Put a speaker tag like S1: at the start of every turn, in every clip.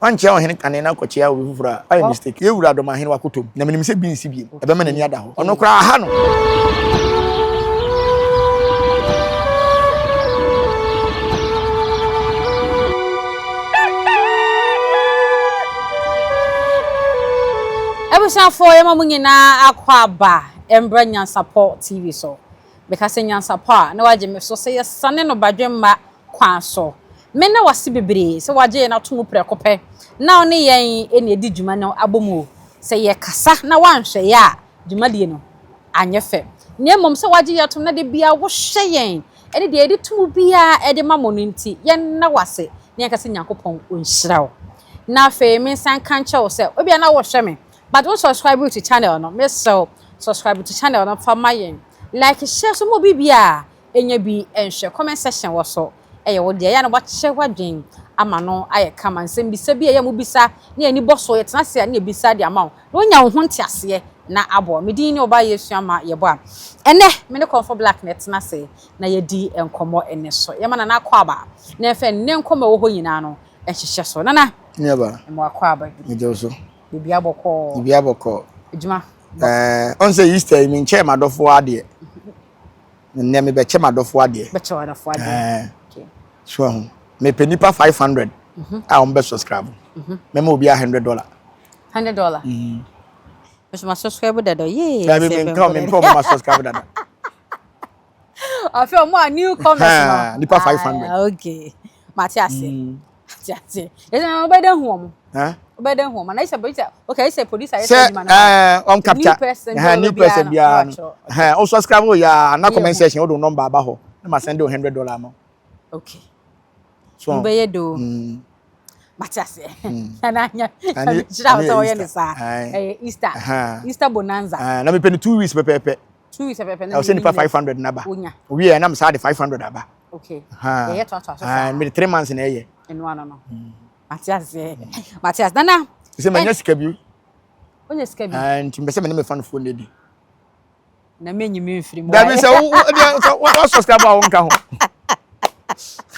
S1: Wankyea ɔhene kane na kɔkyea obi foforɔ a, wayɛ mistake. Yɛn wura Dɔmahene wakotɔ mu, na menim sɛ bi nsi bio. Ɛbɛma n'ani ada hɔ. Ɔno koraa aha no.
S2: Abusuafoɔ yɛma mo nyinaa akɔ aba mbra Nyansapɔ TV so. Meka sɛ Nyansapɔ a na wagye me so sɛ yɛsane no badwemma kwan so. Meda wo ase bebree sɛ woagye yɛn ato mu prɛko pɛ na wo ne yɛn na edi dwuma no abom o. Sɛ yɛkasa na woanhwɛ yɛ a, dwumadie no anyɛ fɛ. Na mmom sɛ woagye yɛn atom na da biara wohwɛ yɛn ne deɛ yɛde to mu biara de ma mo no nti, yɛnna wo ase na yɛnka sɛ Nyankopɔn ɔnhyira wo. Na afei mensan nka nkyerɛ wo sɛ, ebia na wohwɛ me but wo subscribe to channel no, mesrɛ wo subscribe to channel no fa ma yɛn. Like, share so ma obi biara Nya bi nhwɛ comment section wɔ so ɛyɛ wo dea. Ɛyɛ a na wakyerɛ w'adwen ama no ayɛ kama. Nsɛmbisa bi a ɛyɛ a mobisa na yɛn ani bɔ so, yɛtena ase a na yɛbisa de ama wo na woanya wo ho nteaseɛ na aboa wo. Me din ne Ɔbaa Yesu Ama Yɛbɔ a ɛnnɛ me ne Kɔmfɔ Black na ɛtena ase na yɛadi nkɔmmɔ ɛnnɛ so. Yɛma Nana Akwaaba na ɛmfa ɛnnɛ nkɔmmɔ a ɛwɔ hɔ nyinaa no nhyehyɛ so. Nana,
S1: Nuaba,
S2: mema w'akwaaba bi.
S1: Megye wo so.
S2: Biribiara bɔkɔɔ.
S1: Biribiara bɔkɔɔ.
S2: Adwuma.
S1: Ɛɛ, ɔn sɛ Easter yi menkyɛɛ m'adɔfoɔ adeɛ. Nnɛ mebɛkyɛ m'adɔfo adeɛ.
S2: Bɛkyɛ w'adɔfo adeɛ.
S1: Ɛɛ. So ahu. Mepɛ nipa 500 mhm. a wɔn bɛ subscribe. Mhm. Mɛma obi a $100.
S2: $100. Mm. Mɛ ma subscribe dada yee.
S1: Dabi mi nka mi mpɛ ɔmo ma subscribe dada.
S2: Afei ɔmo a new comers no.
S1: Nipa 500.
S2: Ah, okay. Mate ase. Mm. Ate ase. Yɛsɛ na ɔbɛda hu ɔmo. Ɔbɛda hu ɔmo. Na yɛsɛ producer okay yɛsɛ producer yɛsɛ adwuma
S1: no. Sɛ ɔm capture. New person biara new person biara no. Ɛhɛn o subscribe o ya na comment section o do number aba hɔ. Na ma send o $100 ama.
S2: Okay. So mbɛyɛ do. Mm. Mate ase. Na nya. Kyerɛ sɛ ɔyɛ ne saa. Ɛyɛ Easter. Easter bonanza.
S1: Na mepɛ no 2 weeks pɛpɛɛpɛ.
S2: 2 weeks pɛpɛɛpɛ.
S1: Na sɛ nipa 500 na ba. Owie na me saa de 500 aba.
S2: Okay. Yɛyɛ toatoa so saa.
S1: Mede 3 months na ɛyɛ.
S2: Ɛno ano no. Mate aseɛ. Mate ase. Nana.
S1: Sɛ manya sika bi.
S2: Wonya sika bi.
S1: Nti mpɛ sɛ me ne me fanfoɔ no di.
S2: Na menyi me mfiri mu.
S1: Dabi sɛ wo wo wo subscribe a wo nka ho.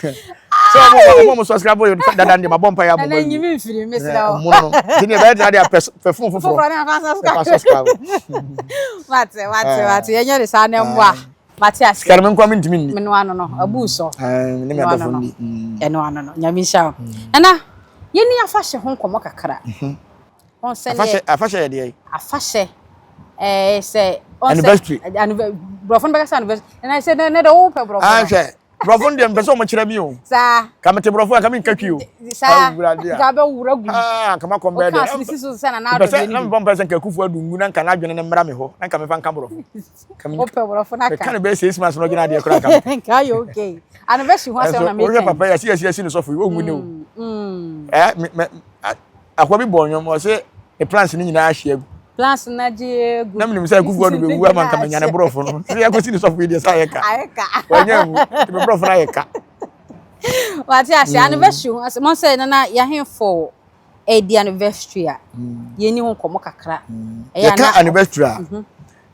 S1: Sɛ ɔmo ɔmo ɔmo subscribe yɛ dada deɛ ma bɔ mpa yɛ abɔ.
S2: Nana nyi me mfiri mi srɛ wo.
S1: Mo no. Nti ne bɛyɛ tena deɛ pɛ fon foforɔ.
S2: Foforɔ ne afa subscribe.
S1: Ɛfa subscribe.
S2: Mate mate mate yɛnyɛ de saa na mmoa. Mate ase.
S1: Sika no me nkoa mentumi nni.
S2: Meno ano no, abu so.
S1: Ne me adɔfo nni.
S2: Ɛno ano no, Nyame nhyira wo. Nana, yɛnni afahyɛ ho nkɔmmɔ kakra. Wɔn sɛ
S1: Afahyɛ, afahyɛ yɛ deɛ?
S2: Afahyɛ, ɛɛ sɛ.
S1: Anniversary.
S2: Borɔfo no bɛka sɛ anniversary. Nana sɛ ne de wo pɛ borɔfo no.
S1: Ahwɛ, borɔfo no deɛ mpɛ sɛ wɔn kyerɛ mi o.
S2: Saa.
S1: Ka mete borɔfo a ka mi nka twi o.
S2: Saa. Ka bɛ wura gu.
S1: Ah, ka ma kɔn bɛɛ
S2: dɛ. Ɔka sisi so sɛ nana adɔ deɛ ni.
S1: Na mebɔ mpɛ sɛ nka Akufo Addo ngu na nka n'adwene no mmra me hɔ na nka mefa nka borɔfo.
S2: Wopɛ borɔfo no aka.
S1: Meka no bɛyɛ 6 months na ɔgyina adeɛ koraa nka.
S2: Nka ayɛ okay. Anniversary ho asɛm na meka.
S1: Wohwɛ papa yi asi asi asi ne sɔfo yi ɔnwu ne o. Ɛ me me akwa bi bɔ nnwom ɔse ne plans no nyinaa ahye agu.
S2: Plans no agye agu.
S1: Na menim sɛ Akufo Addo bɛwu ama nka manya ne borɔfo no. Sɛ yɛakɔsi ne sɔfo yi deɛ sɛ ayɛ ka.
S2: Ayɛ ka.
S1: Wanya nwu. Nti me borɔfo no ayɛ ka.
S2: Wate ase anniversary ho asɛm sɛ nana yɛahemfo ɛdi anniversary a yɛni ho nkɔmmɔ kakra.
S1: Yɛka anniversary a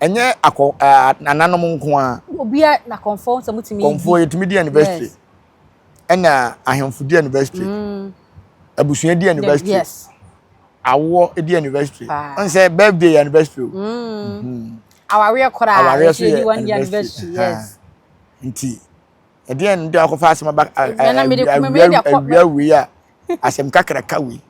S1: ɛnyɛ akɔ nananom nko a.
S2: Obia na kɔnfɔ sɛ mutumi.
S1: Kɔnfɔ yɛtumi di anniversary. Ɛna ahemfo di anniversary. Abusua di anniversary.
S2: Yes.
S1: Awoɔ di anniversary. Ɔn sɛ birthday yɛ anniversary o.
S2: Awareɛ koraa.
S1: Awareɛ so yɛ
S2: anniversary. Yes.
S1: Nti ɛdeɛ no de akɔfa asɛm aba awia wei a asɛm kakraka wei.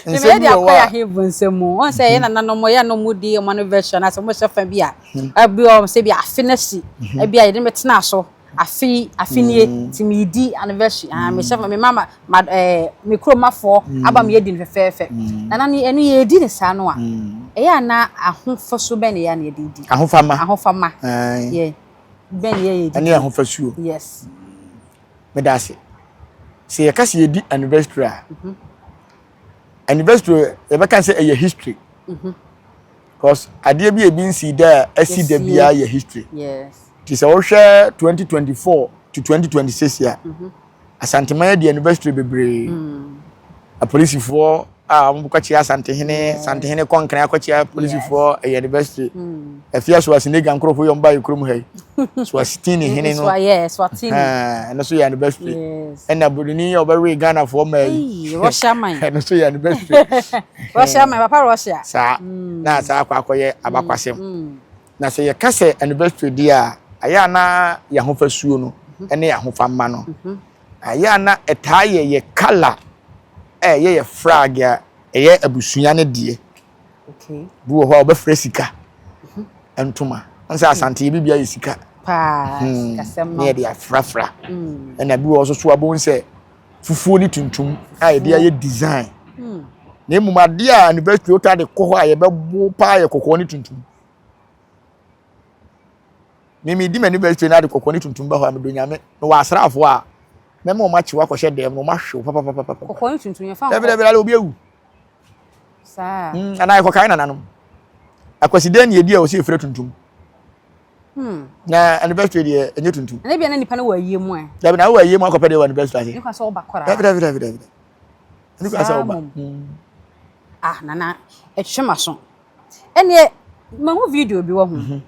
S2: Nsɛm bi wɔ hɔ a. Ahemfo nsɛm mu. Wɔn sɛ yɛn nananom yɛn na wɔn di wɔn anniversary anaasɛ wɔn hyɛ fa bi a. Ebi wɔ sɛ bi afe na si. Ebi a yɛde me tena so. Afe afe nie ti mi di anniversary. Ah me hyɛ fa me mama ma ɛɛ me kuromafoɔ aba me yɛ di no fɛfɛɛfɛ. Nana no ɛno yɛ di ne saa no a. Ɛyɛ ana ahofaso bɛn na yɛ ana yɛde di.
S1: Ahofama.
S2: Ahofama. Yɛ bɛn na yɛ yɛ di.
S1: Ɛne ahofasuo.
S2: Yes.
S1: Meda ase. Sɛ yɛka sɛ yɛdi anniversary a, anniversary yɛbɛka sɛ ɛyɛ history. Because adeɛ bi a ebi nsi da a asi da biara yɛ history.
S2: Yes.
S1: Nti sɛ wohwɛ 2024 to 2026 a, Asanteman adi anniversary bebree. Apolisifoɔ a wɔkɔkyea Asantehene, Santehene kɔ Nkran akɔkyea apolisifoɔ ɛyɛ anniversary. Afia Schwarzenegger nkurɔfoɔ yi a wɔba yɛ kurom ha yi. Swasitini hene no.
S2: Swatini.
S1: Ɛno nso yɛ anniversary. Ɛna buroni a ɔbɛwe Ghanafoɔ mmaa yi.
S2: Russia man.
S1: Ɛno nso yɛ anniversary.
S2: Russia man, papa Russia.
S1: Saa. Na saa akɔ akɔyɛ abakwasɛm. Na sɛ yɛka sɛ anniversary deɛ a, ayɛ a na yɛn ahofasuo no ne yɛn ahofamma no. Ɛyɛ a na ɛtaa yɛ yɛ colour a ɛyɛ yɛ flag a ɛyɛ abusua no deɛ. Bi wɔ hɔ a wɔbɛfrɛ sika mhm. ntoma. Wɔn sɛ Asante yɛ biribi ayɛ sika.
S2: Paa hmm. sikasɛm no.
S1: Ne yɛde afrafra. Hmm. Ɛna bi wɔ hɔ nso so abom sɛ fufuo ne tuntum a yɛde ayɛ design. Hmm. Na mmom adeɛ a anniversary wota de kɔ hɔ a yɛbɛbo paa yɛ kɔkɔɔ ne tuntum. Me medi m'ani bɛ na ade kɔkɔɔ ne tuntum ba hɔ a medɔ nyame. Mewɔ asraafoɔ a mɛma wɔn akye wo akɔhyɛ dɛm na wɔn ahwe wo papapapapa.
S2: Kɔkɔɔ ne tuntum yɛfa nkɔ.
S1: Dabi dabi dabi obi awu.
S2: Saa.
S1: Mm, anaa yɛkɔkae nananom. Akwasidan ne yɛdi a wɔsi efirɛ tuntum.
S2: Hmm.
S1: Na anniversary deɛ ɛnyɛ tuntum.
S2: Ɛna bia na nipa no wɔ ayie mu ɛ.
S1: Dabi na wɔ ayie mu akɔpɛ deɛ wɔ anniversary ase.
S2: Nipa sɛ ɔba koraa.
S1: Dabi dabi dabi dabi. Nipa sɛ ɔba.
S2: Hmm. Ah nana ɛtwe ma so. Ɛneɛ mahu video bi wɔ ho. Mhm.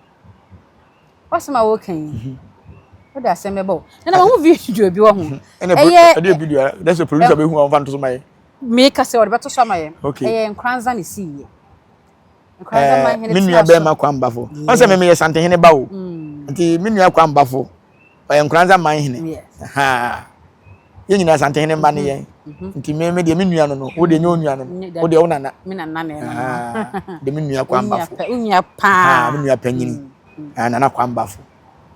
S2: Wasɛm a woka yi. Mhm. Wode asɛm bɛbɔ wo. Nana mahu video bi wɔ ho.
S1: Mhm. Ɛyɛ ɛdeɛ video a that's a producer bɛhu a wɔmfa nto so ma yɛ.
S2: Meka sɛ ɔde bɛto so ama yɛ.
S1: Okay.
S2: Ɛyɛ Nkoranza ne siiɛ. Nkoranza man hene
S1: Me nua bɛrima Kwambafo. Ɔn sɛ me meyɛ Santehene ba o. Mm. Nti me nua Kwambafo ɔyɛ Nkoranza man hene. Yɛn nyinaa Asantehene mma ne yɛn. Mhm. Nti me me deɛ me nua no no, wo deɛ nyɛ onua no no, wo deɛ wo nana.
S2: Me nana na ɛno.
S1: De me nua Kwambafo.
S2: Wo nua paa.
S1: Me nua panyini. Mm, mm. Nana Kwambafo.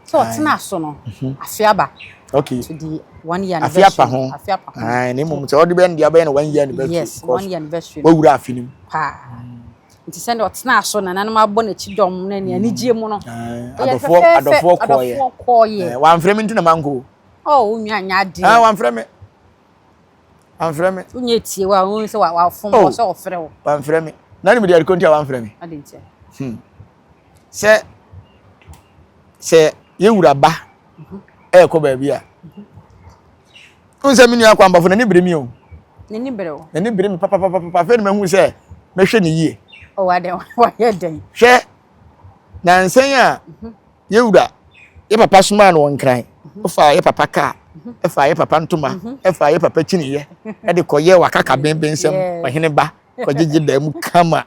S2: So ɔtena so no, mhm. afe aba.
S1: Okay.
S2: To the one year anniversary.
S1: Afe apa ho.
S2: Afe apa ho.
S1: Na mmom sɛ ɔde bɛn deɛ abɛyɛ no one year anniversary.
S2: Yes, one year anniversary.
S1: Wawura afe no mu.
S2: Paa. Nti sɛdeɛ ɔtenaa so nananom abɔ n'akyi dɔm na ne anigyeɛ mu no.
S1: Adɔfoɔ adɔfoɔ kɔɔyɛ.
S2: Adɔfoɔ kɔɔyɛ.
S1: Wamfrɛ me nti na mankɔ o.
S2: Oh, wo nua nyɛ adeɛ.
S1: Ah, wamfrɛ me. Wamfrɛ me.
S2: Wonyɛ tie wa, wohu sɛ wafom wɔ sɛ ɔfrɛ wo.
S1: Wamfrɛ me. Na ne mede adekɔ nti a wamfrɛ me.
S2: Ade nti.
S1: Hmm. Sɛ sɛ yɛwura ba ɛɛkɔ baabi a. Wohu sɛ me nua Kwambafo n'ani bere me o.
S2: N'ani bere wo.
S1: N'ani bere me papapapapa. Afei na mahu sɛ mɛhwɛ ne yie.
S2: Oh, adɛn wayɛ dɛn?
S1: Hwɛ nansa yi a mhm. yɛwura yɛ papa somaa no wɔ nkran mhm. ɔfaa yɛ papa kaa mhm. ɛfaa yɛ papa ntoma ɛfaa yɛ papa kyiniyɛ ɛde kɔyɛ wakaka benbensɛm ɔhene ba kɔgyegye dan mu kama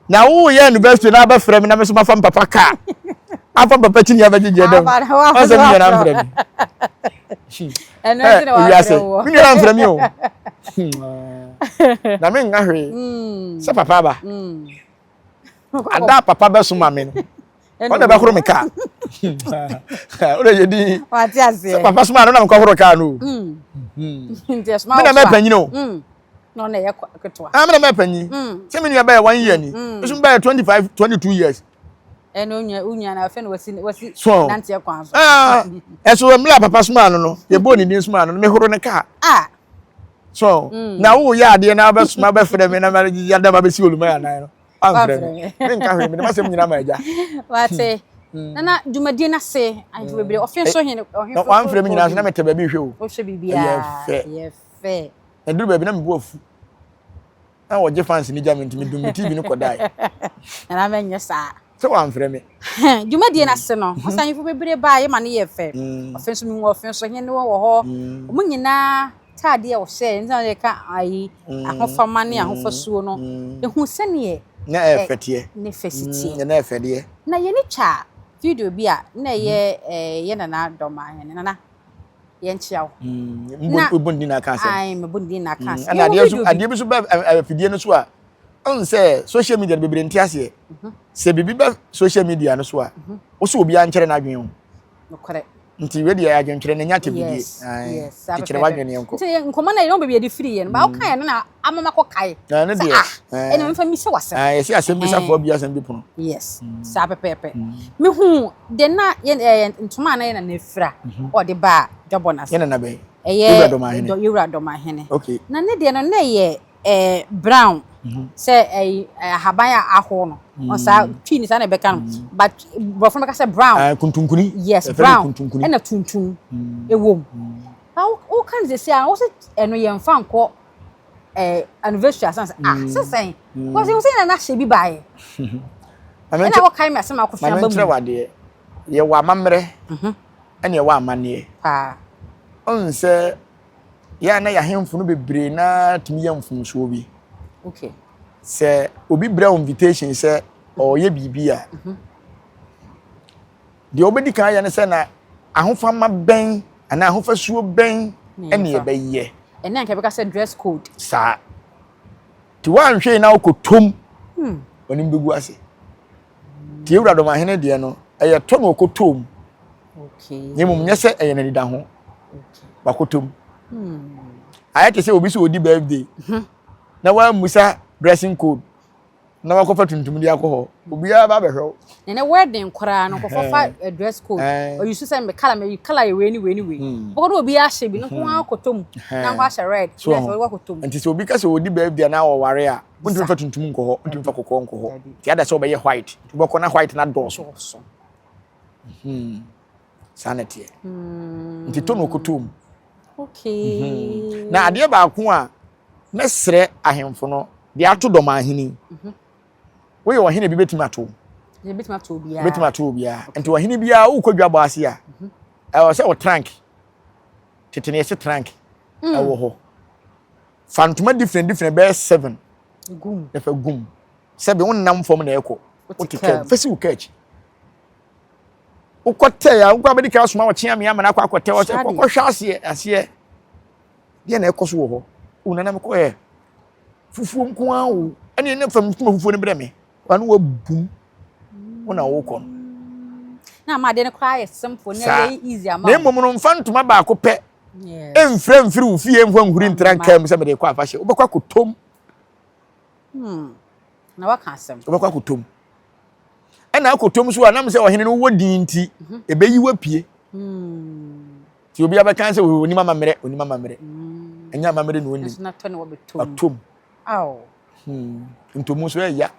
S1: na woyɛ anniversary na abɛfrɛ me na me so mafa mpapa kaa afa mpapa kyiniyɛ abɛgyegye dɛm ɔsɛ me nua mfrɛ me wiase me nua mfrɛ me o na menka hwee hmm. sɛ papa aba hmm. Ada a papa bɛsoma me no, ɔna bɛhoro me kaa. Wode yɛ din. Sɛ papa soma no na mekɔhoro kaa no.
S2: Hmm.
S1: Hmm. Me na mɛpanyin o.
S2: Hmm. Na ɔna ɛyɛ ketewa.
S1: Ah, me na mɛpanyin. Sɛ me nua bɛyɛ one year ni. Nso bɛyɛ 25, 22 years.
S2: Ɛna onua onua na afei na wasi wasi nanteɛ kwan so.
S1: Ah, ɛso mmerɛ a papa soma no no, yɛbɔɔ ne din soma no no, mehoro ne kaa.
S2: Ah.
S1: So, na woyɛ adeɛ na wobɛsoma bɛfrɛ me na yɛda ma bɛsi oluma anan no. Amfrɛ me. Menka hwee, mede m'asɛm nyina ma agya.
S2: Wate. Nana dwumadie no ase, ahemfo bebree, ɔfe nso hene, ɔhemfo.
S1: Na wamfrɛ me nyinaa so na mete baabi hwɛ o.
S2: Wohwɛ biribiara.
S1: Ɛyɛ fɛ.
S2: Ɛyɛ fɛ.
S1: Na duru baabi na me bo afu. Na wɔgye fans no gya me nti medum me TV no kɔdae.
S2: Nana mɛnyɛ saa.
S1: Sɛ wamfrɛ me.
S2: Dwumadie no ase no, ɔsɛ ahemfo bebree baa yɛ ma no yɛ fɛ. Ɔfe nso mehu ɔfe nso hene wɔ hɔ. Wɔn nyinaa taadeɛ a wɔhyɛɛ nti na yɛka ayi ahofama ne ahofasuo no. Ehu sɛdeɛ
S1: na ɛyɛ fɛ teɛ.
S2: Ne fɛ si teɛ.
S1: Na ɛyɛ fɛ deɛ.
S2: Na yɛn ani twa video bi a na ɛyɛ yɛ nana Dɔmahene nana yɛnkyea wo.
S1: Na mebɔ ne din na aka asɛm.
S2: Ae mebɔ ne din na aka asɛm.
S1: Ɛna adeɛ nso adeɛ bi nso bɛ afidie no so a ɔn sɛ social media no bebree nte aseɛ. Mhm. Sɛ biribi bɛ social media no so a mhm. wo sɛ obiara nkyerɛ n'adwene o.
S2: Nokorɛ.
S1: Nti wei deɛ adwenkyerɛ no nya tɛbidie.
S2: Yes yes.
S1: Nti kyerɛ w'adwene yɛnkɔ.
S2: Nti nkɔmmɔ no yɛn baabi yɛde firi yɛ no ba woka yɛ no na ama makɔ kae.
S1: Ɛno deɛ.
S2: Ah ɛna mfa mi sɛ wasɛm.
S1: Yɛsi asɛm bisafoɔ bi asɛm bi pono.
S2: Yes saa pɛpɛɛpɛ. Mehu de na yɛ ɛɛ ntoma a na yɛ nana fira mhm. ɔde ba dwabɔ n'ase.
S1: Yɛ nana bɛn?
S2: Ɛyɛ yɛwura dɔmahene.
S1: Okay.
S2: Na ne deɛ no na ɛyɛ ɛɛ brown mhm. sɛ ɛyi ahaban a aho no. Mm. Ɔsaa twi ni saa na ɛbɛka no mm. but borɔfo no bɛka sɛ brown.
S1: Uh, kuntunkuni.
S2: Yes brown ɛna tuntum ɛwɔ mu. Na woka no sɛ a wosɛ ɛno yɛn fa nkɔ. eh, anniversary asan sɛ ah sɛ sɛn because ehu sɛ yɛn nana hyɛ bi baeɛ ɛna wɔkae me asɛm akɔfia ba mu.
S1: Maame nkyerɛ wadeɛ yɛwɔ amammerɛ ɛna yɛwɔ amanneɛ.
S2: Paa.
S1: Ɔn sɛ yɛn a na yɛahemfo no bebree naa tumi yɛ mfomsoɔ bi.
S2: Okay.
S1: Sɛ obi brɛ wo invitation sɛ ɔreyɛ biribi a, deɛ wobɛdi kan ayɛ ne sɛ na ahofama bɛn anaa ahofasuo bɛn ɛne yɛbɛyɛ.
S2: Ɛnna nka bɛka sɛ dress code.
S1: Saa. Nti woanhwɛ yi na wokɔtɔm w'anim bɛgu ase. Nti Ewura Dɔmahene deɛ no, ɛyɛ tɔ na ɔkɔtɔɔ mu. Na mmom nyɛ sɛ ɛyɛ n'anida ho. Wakɔtɔ mu. Ayɛ te sɛ obi sɛ ɔdi birthday na wammusa dressing code na wakɔfa tuntum de akɔ hɔ. Obiara ba bɛhwɛ wo.
S2: Na ne wedding koraa no nkɔfɔ fa eh, dress code. Oyi so sɛ me color me color yɛ wei ne wei ne wei. Bɔkɔ no obiara ahyɛ bi no nko ara kɔtɔ mu. Na nko ahyɛ red. Na sɛ wakɔtɔ mu.
S1: Nti sɛ obi ka sɛ ɔdi birthday anaa ɔware a, wontumi fa tuntum nkɔ hɔ, wontumi fa kɔkɔɔ nkɔ hɔ. Nti ada sɛ ɔbɛyɛ white. Nti wobɛkɔ na white na dɔɔso. Hmm. Saa na ɛteɛ. Nti tɔ na ɔkɔtɔ mu.
S2: Okay.
S1: Hmm. Na adeɛ baako a mɛsrɛ ahemfo no de ato dɔm ahene. Mhm. Woyɛ ɔhene bi bɛtumi ato.
S2: Bɛtumi ato obiara.
S1: Bɛtumi ato obiara. Nti ɔhene biara wokɔ dwa bɔ ase a, mhm. ɛwɔ sɛ wo trank. Tete ne yɛse trank mm. ɛwɔ hɔ. Fa ntoma different different bɛyɛ seven.
S2: Gum.
S1: Ɛfɛ gum. Sɛbi wonnam fam na ɛkɔ. Wote kaa mu. Fɛ si wo kaa akyi. Wokɔtɛɛ a wokɔ abɛdi kan asoma ɔkyea me ama no akɔ akɔtɛ hɔ sɛ kɔkɔhwɛ aseɛ aseɛ. Deɛ na ɛkɔ so wɔ hɔ. O nana mekɔ ɛ fufuo nko ara o. Ɛne ne fam tuma fufuo no brɛ me. Ɔno wabum. Wo na wokɔ no.
S2: Na ama adeɛ no koraa yɛ simple na ɛyɛ easy ama.
S1: Na mmom no mfa ntoma baako pɛ. Mfrɛ mfiri wo fie mfa nhuri ntra nkaa mu sɛ mede kɔ afahyɛ. Wobɛkɔ akɔtɔm.
S2: Hmm. Na waka asɛm.
S1: Wobɛkɔ akɔtɔm. Ɛna akɔtɔm so a nam sɛ ɔhene no wɔ din nti, mhm. ɛbɛyi wapue.
S2: Hmm.
S1: Nti obi abɛka sɛ onim amammerɛ, onim amammerɛ. Hmm. Ɛnyɛ amammerɛ na onim. Atom. Hmm. Ntomu nso ɛya.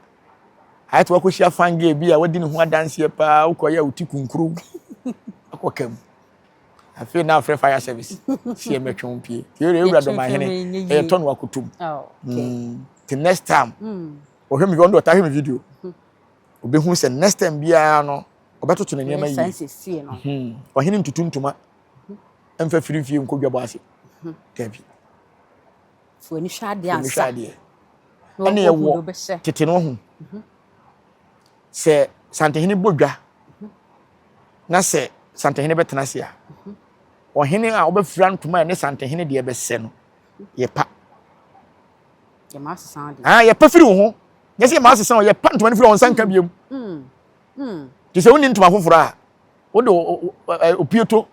S1: Ayɛ te wakɔhyia fange bi a wadi ne ho adanseɛ paa, wokɔyɛ a wo ti kunkuru. Akɔ kam. Afei na afrɛ fire service si ɛmɛtwe wo mpie. Nti ewura dɔmahene ɛyɛ tɔ no akotom. Nti next time ɔhwɛ me ɔno ɔtaa hwɛ me video. Obehu sɛ next time biara no ɔbɛtoto ne nneɛma yie. Ɔhene ntutu ntoma mfa firi fie nkɔ dwabɔ ase. Dabi.
S2: Fo ani hwɛ adeɛ ansa.
S1: Hwɛ adeɛ. Ɛne ɛwɔ tete no ho. Sɛ Santehene bɔ dwa na sɛ Santehene bɛtena ase a, ɔhene a ɔbɛfira ntoma a ɛne Santehene deɛ bɛsɛ no, yɛpa. Ah, yɛpa firi wo ho. Nyɛ sɛ yɛma asesa o, yɛpa ntoma no firi wɔn nsa nka biom. Te sɛ wonni ntoma foforɔ a, wode opieto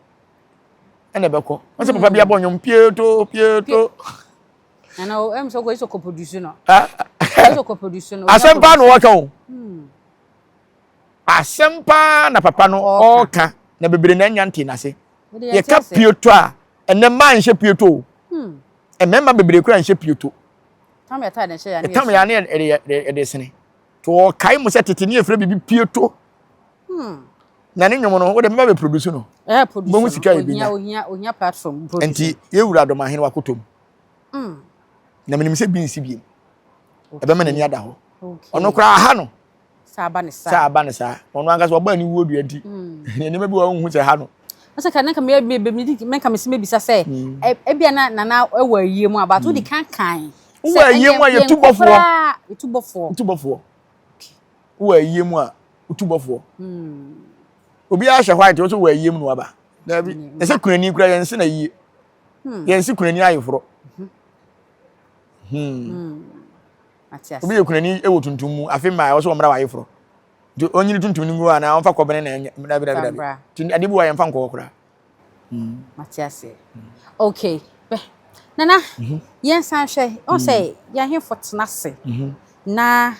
S1: ɛna ɛbɛkɔ. Wọ́n sɛ papa bi abɔ nnwom pieto pieto.
S2: Nana o, ɛmu sɛ ɔkɔ sɛ ɔkɔ produce no. Sɛ ɔkɔ produce no.
S1: Asɛm paa na ɔka o. Asɛm paa na papa no ɔka na bebree na anya nte n'ase. Yɛka pieto a, ɛnɛ mmaa nhyɛ pieto o. Mmarima bebree kura nhyɛ pieto.
S2: Tam yɛ taade nhyɛ ya ne
S1: yɛ. Tam yɛ ne yɛ de sene. To ɔkae mu sɛ tete ne yɛfrɛ biribi pieto. Na ne nnwom no, wode mɛba bɛ produce no.
S2: Eh, produce
S1: no. sika yɛ benya.
S2: Ohia, ohia platform produce.
S1: Nti yɛwura Dɔmahene wakɔtɔ mu. Na menim sɛ bi nsi biem. Ɛbɛma n'ani ada hɔ. Ɔno koraa ha no.
S2: Sɛ aba ne saa.
S1: Sɛ aba ne saa. Ɔno ankasa ɔbɔ ani wuo dua nti. Nneɛma bi wɔ hɔ nhu sɛ ha no.
S2: Sɛ ka ne nka me me me me nka me si mebisa sɛ ebia na nana ɛwɔ ayie mu a but wodi kan kan.
S1: Wowɔ ayie mu a yɛtu bɔfoɔ.
S2: Yɛtu bɔfoɔ.
S1: Yɛtu bɔfoɔ. Wowɔ ayie mu a wotu bɔfoɔ. Obiara hyɛ white wo so wɔ ayie mu na waba. Daabi. Ɛsɛ kunani kura yɛn se na yie. Yɛn se kunani ayeforɔ. Obi yɛ kunani wɔ tuntum mu afe mmaa ɛwɔ sɛ wɔmmra wɔ ayeforɔ. Nti ɔnyini tuntum no ngu hɔ anaa ɔmfa kɔbene na ɛnyɛ dabi dabi dabi. Nti ade bi wɔ yɛmfa nkɔ hɔ koraa.
S2: Mate aseɛ. Okay. Bɛ Nana, mhm. yɛnsan hwɛ. Ɔn sɛ mhm. yɛn ahemfo tena ase. Mhm. Na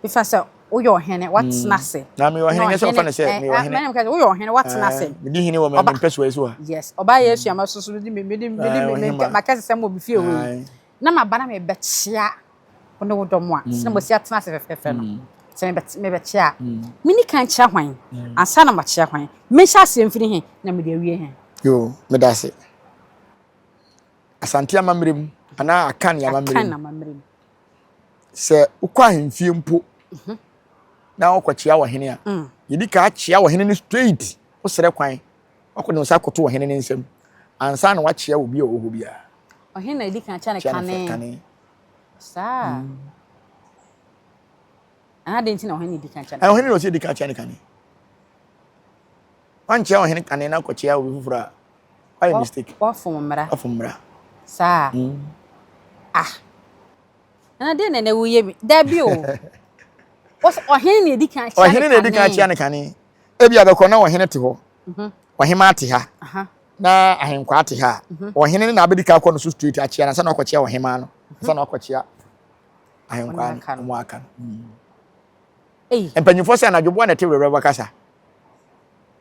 S2: mefa sɛ woyɛ ɔhene, watena ase.
S1: Na meyɛ ɔhene nyɛ sɛ wɔfa no sɛ meyɛ ɔhene.
S2: Mɛnam kɛ woyɛ ɔhene, watena ase.
S1: Medi hene wɔ me mpɛsoa yi so ha.
S2: Yes, ɔbaa yɛ asua ma soso medi medi medi makɛse sɛ mo bi fie wɔ yi. Na maba na mebɛkyea wo ne wo dɔm a, sɛ mo si atena ase fɛfɛɛfɛ no. Sɛ mebɛkyea a, menni kan kyea hwan ansa na makyea hwan? Menhyɛ aseɛ mfiri he na mede awie he?
S1: Yoo, meda ase. Asante amammerɛ mu, Anaa Akan ne amammerɛ mu. Sɛ wokɔ ahemfie mpo na wokɔkyea ɔhene a, yɛdi ka akyea ɔhene no straight. Wosrɛ kwan, wakɔ de nsa akoto ɔhene no nsam ansa na wakyea obi a ɔwɔ hɔ biara.
S2: Ɔhene na yɛdi kan kyea no kane. Saa. Anaa dɛn nti na ɔhene na yɛdi kan kyea no
S1: kane? Ɔhene na ɔsɛ yɛdi kan kyea no kane. Wankyea ɔhene kane na akɔkyea obi foforɔ a, wayɛ mistake.
S2: Wafom mmara.
S1: Wafom mmara.
S2: Saa. Ah. Nana deɛ na ɛnɛ woyɛ mi. Dabi o. Ɔhene na edi kan kyea ne kane.
S1: Ɔhene na edi kan kyea ne kane. Ebi abɛkɔ na ɔhene te hɔ. Ɔhemaa te ha. Na ahenkwaa te ha. Ɔhene no na abɛdi kan akɔ no so straight akyea no ansa na wakɔkyea ɔhemaa no. Ansa na wakɔkyea ahenkwaa no. Wɔn aka no. Mpanyinfoɔ sɛ anadwo boa na ɛte werɛwerɛ kasa.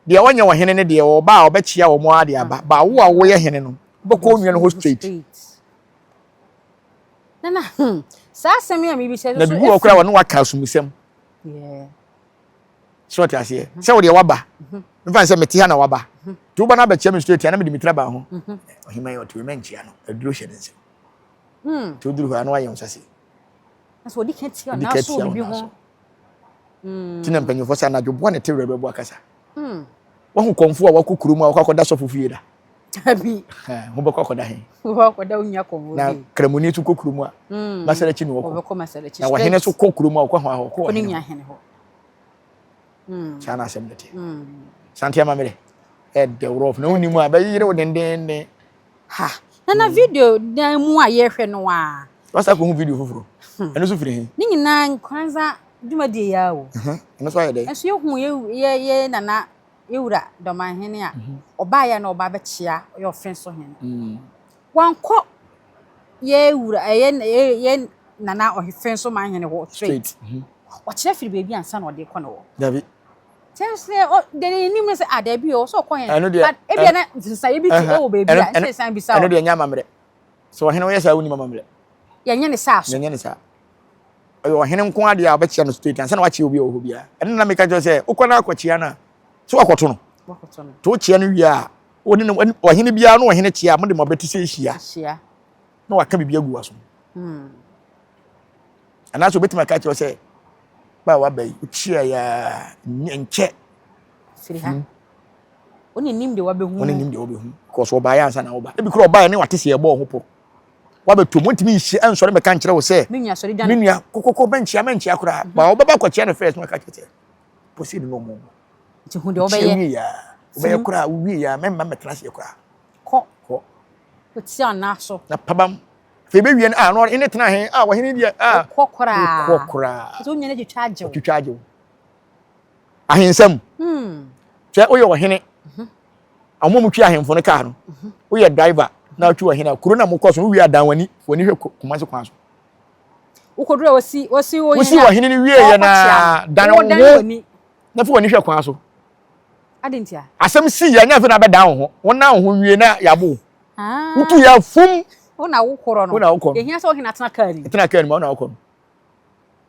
S1: Deɛ ɔnyɛ ɔhene no deɛ ɔba a ɔbɛkyea wɔn ara de aba. Ba wo a woyɛ hene no, wobɛkɔ onua no hɔ straight.
S2: Nana, saa asɛm yi a mebisa
S1: Na biribi wɔ koraa wɔne waka asomsɛm. So ɔte aseɛ sɛ wo deɛ waba mfa sɛ mete ha na waba nti woba no abɛkyea me straight a na mede me tiri aba ho. Ɔhema yi ɔte wei mɛnkyea no, aduro hyɛ ne nsam. Nti woduru hɔ a na wayɛ wo nsa sei.
S2: Na sɛ ɔdi ka tia ɔnan so wɔ biribi ho.
S1: Nti na mpanyinfoɔ sɛ anadwo boa ne te werɛ bɛboa kasa. Wahu kɔmfo a wakɔ kurom a wakɔ akɔda sɔfo fie da?
S2: Dabi.
S1: Ho bɛkɔ akɔda he?
S2: Wobɛkɔ akɔda wo nua kɔmfo
S1: Na kramoni nso kɔ kurom a, Masarakyi na ɔkɔ.
S2: Ɔbɛkɔ Masarakyi
S1: Na ɔhene nso kɔ kurom a, ɔkɔ hɔ a, ɔkɔ
S2: ɔhene hɔ.
S1: Saa na asɛm no te. Sante amammerɛ ɛdɛ worɔf na wonim a bɛyere wo dendenden.
S2: Ha! Na na video dan mu a yɛhwɛ no a.
S1: Wasa kɔhu video foforɔ. Ɛno nso firi he?
S2: Ne nyinaa Nkoranza dwumadie yi ara o.
S1: Ɛno nso ayɛ dɛn?
S2: Nso yɛhu yɛ yɛ yɛ nana yɛ wura Dɔmanhene a ɔbaeɛ a na ɔba abɛkyea ɔyɛ ɔfe so hene. Wankɔ yɛ wura ɛyɛ yɛ yɛ nana ɔfe so manhene hɔ straight. Ɔkyerɛ firi baabi ansa na ɔde kɔ ne hɔ.
S1: Dabi.
S2: Kyerɛ sɛ ɔ deɛ n'anim no sɛ ah dabi o sɛ ɔkɔ hɛn. Ɛno deɛ but ebia na nsesaeɛ bi te ɛwɔ baabi a nti san bisa o.
S1: Ɛno deɛ nyɛ amammerɛ. Sɛ ɔhene woyɛ saa wonim amammerɛ.
S2: Yɛnyɛ ne saa so.
S1: Yɛnyɛ ne saa. Ɔyɛ ɔhene nko adeɛ a ɔbɛkyia no straight ansa na wakyia obi a ɔwɔ hɔ biara. Ɛno na meka kyerɛ sɛ wokɔ na akɔkyia no a sɛ wakɔto no.
S2: Wakɔto no.
S1: To wokyia no wie a wo ne no ɔhene biara no ɔhene kyia a mode mo abɛti sɛ hyia.
S2: Hyia.
S1: Na waka biribi agu w'aso.
S2: Hmm.
S1: Anaasɛ obetumi aka akyerɛ sɛ ba a waba yi wokyia yɛ a nkyɛ.
S2: Firi ha. Wone nim deɛ wabɛhu.
S1: Wone nim deɛ wabɛhu. Because ɔbaeɛ ansa na woba. Ebi kora ɔbaeɛ ne wate sɛ yɛbɔɔ ho pɔ. Wabɛto mu ntumi nhyia nsɔre mmɛka nkyerɛ wo sɛ.
S2: Me nua sɔre dwane.
S1: Me nua kokoko bɛnkyia mɛnkyia koraa. Ba wobɛba akɔkyia no first na waka kyerɛ sɛ pɔsi no na ɔmo.
S2: Nti hu deɛ wobɛyɛ.
S1: Kyia wie ya. Wobɛyɛ koraa wowie ya mɛmma mɛtena aseɛ koraa.
S2: Kɔ.
S1: Kɔ.
S2: Wotia ɔna so.
S1: Na pabam. Afei bɛwie no, ah, na ɔhene tena he, ah, ɔhene deɛ, ah.
S2: Wokɔ koraa.
S1: Wokɔ koraa.
S2: Nti wonya no twitwa agye wo.
S1: Twitwa agye wo. Ahensɛm. Sɛ woyɛ ɔhene, ɔmo a motwi ahemfo no kaa no, woyɛ driver na wotwi ɔhene a, kuro na mokɔ so, wowie adan w'ani, w'ani hwɛ Kumasi kwan so.
S2: Wokɔduru a wosi, wosi wo
S1: Wosi ɔhene no wie yɛ na dan wo ho, na fa w'ani hwɛ kwan so.
S2: Adi ntia.
S1: Asɛm si yɛ, nyɛ afei na abɛdan wo ho. Wonam wo ho wie na yɛabo wo. Wotu yɛ fum.
S2: Wo na wokɔrɔ no.
S1: Wo na wokɔ no.
S2: Ehia sɛ ɔhene atena kaa nim.
S1: Atena kaa nim, wo na wokɔ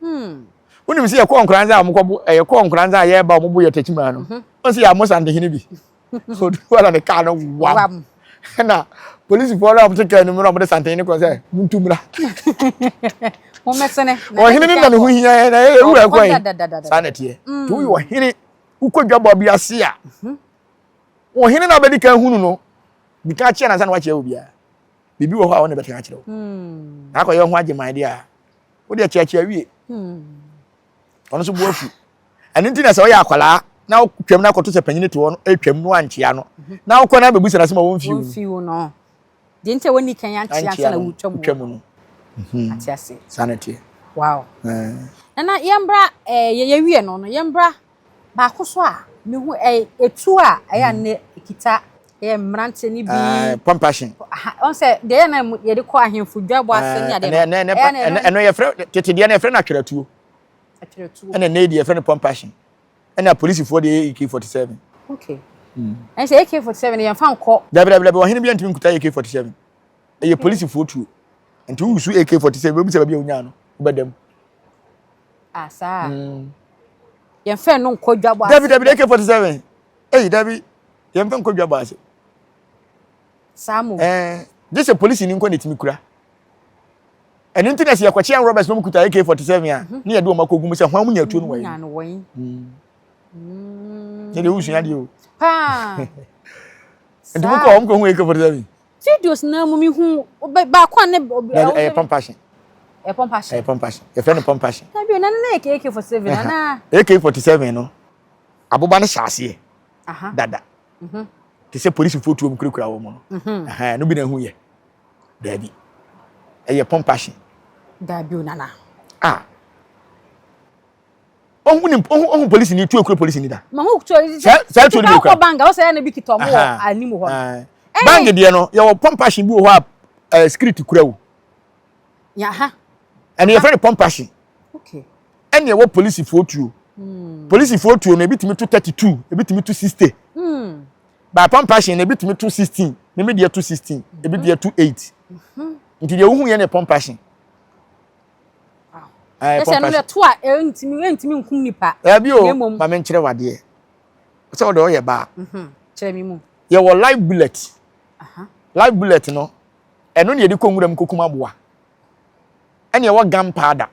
S1: no. Wonim sɛ yɛkɔɔ Nkoranza a wɔkɔbo yɛkɔɔ Nkoranza a yɛreba a wɔbo yɛ Techiman no. Wɔn sɛ yɛamo Santehene bi. Odu hɔ na ne kaa no wam. Ɛna polisifoɔ no a wɔte kaa no mu na wɔde Santehene kɔ sɛ muntu mmra.
S2: Mommɛsene.
S1: Ɔhene no na ne ho hia yɛn na yɛyɛ wura kɔ yi. Saa na ɛteɛ. Nti woyɛ ɔhene wokɔ dwabɔ bi ase a ɔhene na abɛdi kan hunu no di kan akyea no ansa na wakyea obiara. Biribi wɔ hɔ a ɔne bɛka akyerɛ wo. Na akɔyɛ ho agyeman deɛ a wode akyeakyea wie. Ɔno nso bo afu. Ɛno nti na sɛ ɔyɛ akwadaa na wotwam na akɔto sɛ panyin te hɔ no atwam no ankyea no na wokɔ na abɛbusa no asɛm a wɔmfi
S2: wo no. Deɛ nti a wɔnni kan ankyea ansa na wotwa
S1: mu no.
S2: Ate ase.
S1: Saa na ɛteɛ.
S2: Wow. Nana yɛmbra ɛɛ yɛwie no no yɛmbra Baako so a mehu ɛyɛ etuo a ɛyɛ a nnɛ ekita ɛyɛ mmeranteɛ no bi.
S1: Ɛɛ pump action.
S2: Ɔn sɛ deɛ ɛyɛ na yɛde kɔ ahemfo dwabɔ ase ne adeɛ
S1: no. Ɛnɛ ɛno yɛfrɛ tete deɛ no yɛfrɛ no atwerɛtuo.
S2: Atwerɛtuo.
S1: Ɛna nnɛ deɛ yɛfrɛ no pump action. Ɛna polisifoɔ deɛ yɛ AK-47.
S2: Okay. Ɛn sɛ AK-47 yɛmfa nkɔ.
S1: Dabi dabi dabi ɔhene bi ntumi nkuta AK-47. Ɛyɛ polisifoɔ tuo. Nti wosu AK-47 bɛbu sɛ baabi a wonyaa no wobɛda mu.
S2: Ah, saa. Yɛmfa no nkɔ dwabɔ
S1: ase. Dabi dabi AK-47. Ei dabi yɛmfa nkɔ dwabɔ ase.
S2: Saa mo.
S1: Ɛɛ gye sɛ polisi ni nkɔ na etimi kura. Ɛno nti na sɛ yɛkɔkye armed robbers na wɔn kuta AK-47 a, mhm. ne yɛde wɔn akɔgu mu sɛ hwan mu nya tuo no wɔ yi. Ne deɛ wosua deɛ o.
S2: Paa.
S1: Nti mo kɔ wɔn kɔ hu AK-47.
S2: Videos na mu mi hu baako a ne.
S1: Ɛyɛ pump action.
S2: Ɛyɛ pump action.
S1: Ɛyɛ pump action. Yɛfrɛ no pump action.
S2: Dabi o na ne yɛ AK-47 ana.
S1: AK-47 no aboba no hyɛ aseɛ dada. Mhm. Te sɛ polisifoɔ tuo mu kurakura wɔn no. Mhm. Ɛno bi na ehu yɛ. Daabi. Ɛyɛ pɔmpahye.
S2: Daabi o nana.
S1: Ah. Ohun ni ohun ohun polisi ni tuo kura polisi ni da.
S2: Ma ho tuo.
S1: Sɛ sɛ tuo ni bi kura.
S2: Bank bank ɔsɛ ɛna bi kita ɔmo wɔ anim hɔ.
S1: Bank deɛ no yɛ wɔ pɔmpahye bi wɔ hɔ a ɛɛ security kura o.
S2: Yaha.
S1: Ɛna yɛfrɛ no pɔmpahye.
S2: Okay.
S1: Ɛna ɛwɔ polisifoɔ tuo. Polisifoɔ tuo no ebi tumi to 32 ebi tumi to 60.
S2: Mm.
S1: By compassion ebi tumi to 16 me me deɛ to 16 ebi deɛ to 8 mhm. nti deɛ wohu yɛ ne compassion.
S2: Ɛsɛ no yɛ to a ɛntumi ɛntumi nkum nipa.
S1: Ɛbi o maame nkyerɛ wadeɛ sɛ ɔde ɔyɛ baa.
S2: Mhm. Kyerɛ mi mu.
S1: Yɛwɔ live bullet. Live bullet no ɛno na yɛde kɔ nwura mu kokum aboa. Ɛna yɛwɔ gun powder.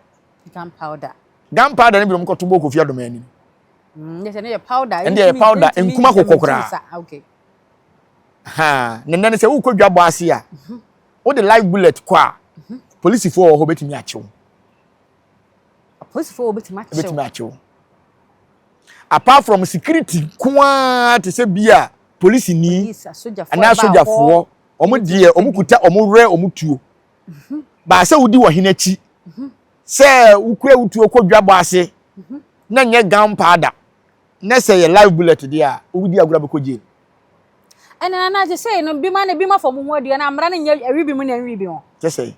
S2: Gun powder.
S1: Gun powder no bi na wɔn kɔto bɔ Kofi Adoma anim.
S2: Mm, ɛnde yɛ powder.
S1: Ɛnde yɛ powder, nkum akokɔ koraa. Ha, ne nɛ no sɛ wokɔ dwa bɔ ase a, mhm. wode live bullet kɔ a, mhm. polisifoɔ wɔ hɔ bɛtumi akyew.
S2: Polisifoɔ wɔ bɛtumi akyew.
S1: Bɛtumi akyew. Apart from security koaa te sɛ bi a polisini anaa sogyafoɔ wɔn deɛ wɔn kuta wɔn werɛ wɔn tuo. Mhm. Baasa wodi wɔ hene akyi sɛ wokura wo tuo kɔ dwa bɔ ase na nyɛ gun powder na sɛ yɛ live bullet deɛ a wodi agorɔ bɛkɔ jail.
S2: Ɛna na te sɛ no bi ma na bi ma fam ho aduane amara no nyɛ ɛwi bi mu na ɛnwi bi ho.
S1: Kyɛ sɛ.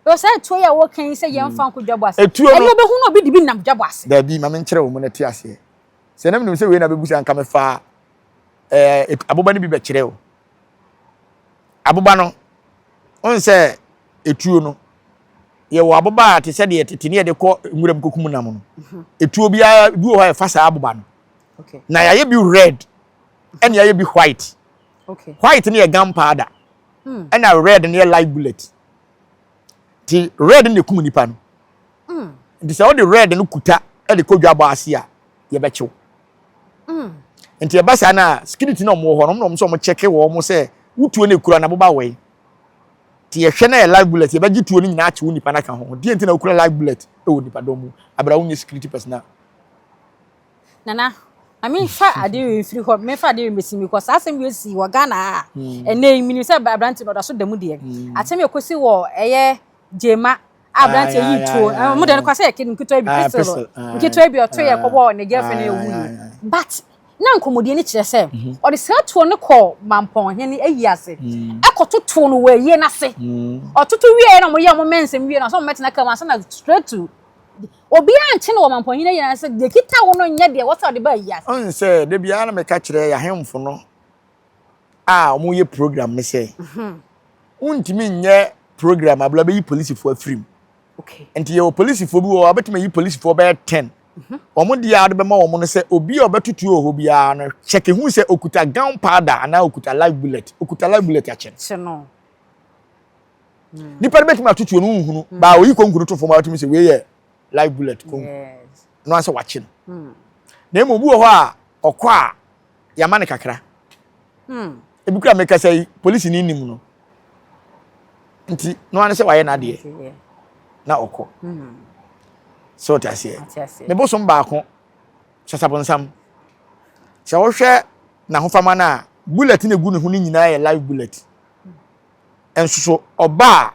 S2: Yɛ sɛ etuo yɛ wɔ kan sɛ yɛn fa nko dwabɔ ase.
S1: Etuo no.
S2: Ɛna obehu na obi de bi nam dwabɔ ase.
S1: Dabi ma me nkyerɛ wo mu na te aseɛ. Sɛ na menim sɛ wei na bɛbu sɛ anka mefa ɛɛ aboba no bi bɛkyerɛ wo. Aboba no, wohu sɛ etuo no, yɛwɔ aboba a te sɛ deɛ tete ne yɛde kɔ nwuram kɔkum nam no. Mhm. Etuo biara bi wɔ hɔ a yɛfa saa aboba no. Na yɛayɛ bi red, ɛna yɛayɛ bi white. White no yɛ gun powder, hmm. ɛna red no yɛ live bullet. Nti red no na ekum nipa no.
S2: Hmm.
S1: Nti sɛ wode red no kuta de kɔ dwa bɔ ase a, yɛbɛkyew.
S2: Mm.
S1: Nti ɛba saa na security na wɔn wɔ hɔ no, wɔn na wɔn nso wɔn kyɛke wɔn sɛ wotuo no ekura na boba wɔ yi. Nti yɛhwɛ na yɛ live bullet yɛbɛgye tuo no nyinaa akye wo nipa no aka ho. Deɛ nti na wokura live bullet wɔ nipa dɔm mu abira wonyɛ security personnel.
S2: Nana, ma memfa adeɛ wei mfiri hɔ, memfa adeɛ wei mmɛsi mi kɔ. Saa asɛm wei si wɔ Ghana ha. Hmm. Ɛnɛ yi menim sɛ aberante no ɔda so da mu deɛ. Hmm. Asɛm yɛ kɔsi wɔ ɛyɛ Gyema a aberanteɛ yi tuo ɔmo deɛ no kɔ sɛ yɛ nketewa bi pistol nketewa bi ɔto yɛ kɔbɔ ne girlfriend yɛ wu yi but na nkɔmmɔdie no kyerɛ sɛ mhm. ɔde saa tuo no kɔ mampɔnhene ayi ase mm. ɛkɔtoto no wɔ ayie no ase mm. ɔtoto wie na ɔmo yɛ ɔmo mɛnsɛm wie na ɔsɛ ɔmo mɛtena kam ase na straight to obiara nkye no wɔ mampɔnhene ayi ase deɛ kita wo no nyɛ deɛ wɔsɛ ɔde ba ayi ase.
S1: Ɔn sɛ da biara na meka kyerɛ yɛahemfo no a wɔyɛ program ne sɛ wontumi nyɛ program abla bɛyi polisifoɔ afiri mu nti yɛwɔ polisifoɔ bi wɔ hɔ abɛtumi ayi polisifoɔ bɛyɛ ten mhm. wɔn deɛ a wɔde bɛma wɔn no sɛ obi a ɔbɛtutu wɔ hɔ biara no kyɛke hu sɛ okuta gun powder anaa okuta live bullet okuta live bullet akyɛ
S2: no
S1: hmm. nipa no bɛtumi atutu no nhunu hmm. baa oyi konkuru to fam a wɔtumi sɛ wei yɛ live bullet konku no asɛ wakye no hmm. Na mmom obi wɔ hɔ a ɔkɔ a yɛama no kakra
S2: hmm.
S1: Ebi kura mekasa yi polisi ni nim no nti no ano sɛ wayɛ n'adeɛ na ɔkɔ
S2: hmm.
S1: Sɛ ɔte aseɛ me bosom baako sasabonsam sɛ wohwɛ n'ahofama no a bullet na egu ne ho no nyinaa yɛ live bullet nso so ɔbaa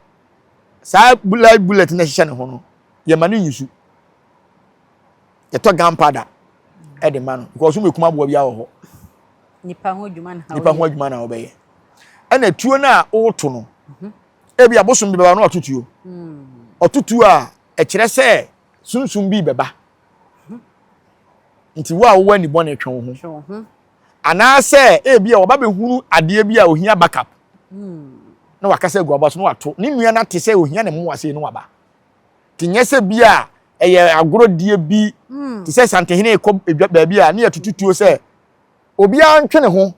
S1: saa live bullet na ɛhyehyɛ ne ho no yɛma no nyusu yɛtɔ gun powder ɛde ma no because wɔn ekum aboa bi awɔ hɔ.
S2: Nipa ho adwuma na
S1: nipa ho adwuma na wɔbɛyɛ ɛna tuo no a wɔreto no mhm. ebi abosom bi bɛba no ɔto tuo
S2: hmm.
S1: ɔto tuo a ɛkyerɛ sɛ sunsun bi bɛba
S2: mhm.
S1: Nti wo a wowɔ ani bɔne twe wo ho anaasɛ ebi a wɔba bɛhunu adeɛ bi a ohia backup
S2: hmm.
S1: Na wakasa agu aba so na wato ne nua no ate sɛ ohia ne mmoa sei no waba. Nti nyɛ sɛ bi a ɛyɛ agorɔdie bi
S2: hmm.
S1: te sɛ santehene kɔ edwa baabi a ne yɛ tututuo sɛ obiara ntwe ne ho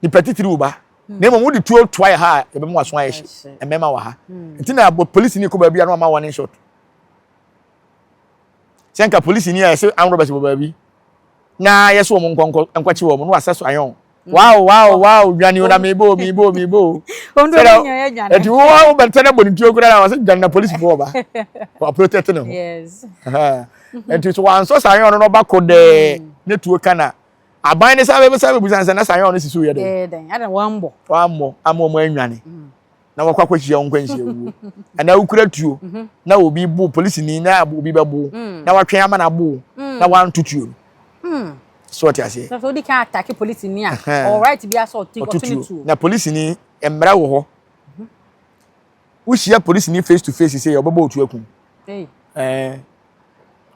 S1: nipa titiri wo ba. Na mmom wode tuo toa yɛ ha a, yɛbɛma waso ayɛ hye. Mmarima wɔ ha. Nti na polisi ni kɔ baabi a na wama warning shot. Sɛ nka polisi ni a yɛsɛ armed robbers wɔ baabi na yɛsɛ wɔn nkɔnkɔ nkɔkye wɔn na wasɛ so ayɔn. Wow wow wow dwane o na mebo mebo mebo. Sɛdɛ ɛti wo wo bɛtɛ na bɔ ne tuo koraa na wɔsɛ dwane na polisi fo ɔba. Wa protect ne ho.
S2: Yes.
S1: Nti so wansɔ saa ayɔn no na ɔba kɔ dɛɛ ne tuo ka na aban ne san bɛbisa bɛbusa sɛ na saa ayɔn no sisi yɛ dɛ.
S2: Dɛn ada wammɔ.
S1: Wammɔ ama wɔn anwane. Na wɔkɔ akɔhyia wɔn nkwanhyia wuo. Anaa wokura tuo na obi bo polisini na obi bɛbo na watwɛn ama no abo na wanto tuo no. So ɔte aseɛ.
S2: Sɛ odi kan atake polisini a, ɔwɔ right bi asɛ ɔto ɔto ne tuo.
S1: Na polisini mmara wɔ hɔ. Wohyia polisini face to face sɛ ɔbɛbɔ otu akum. Ɛɛ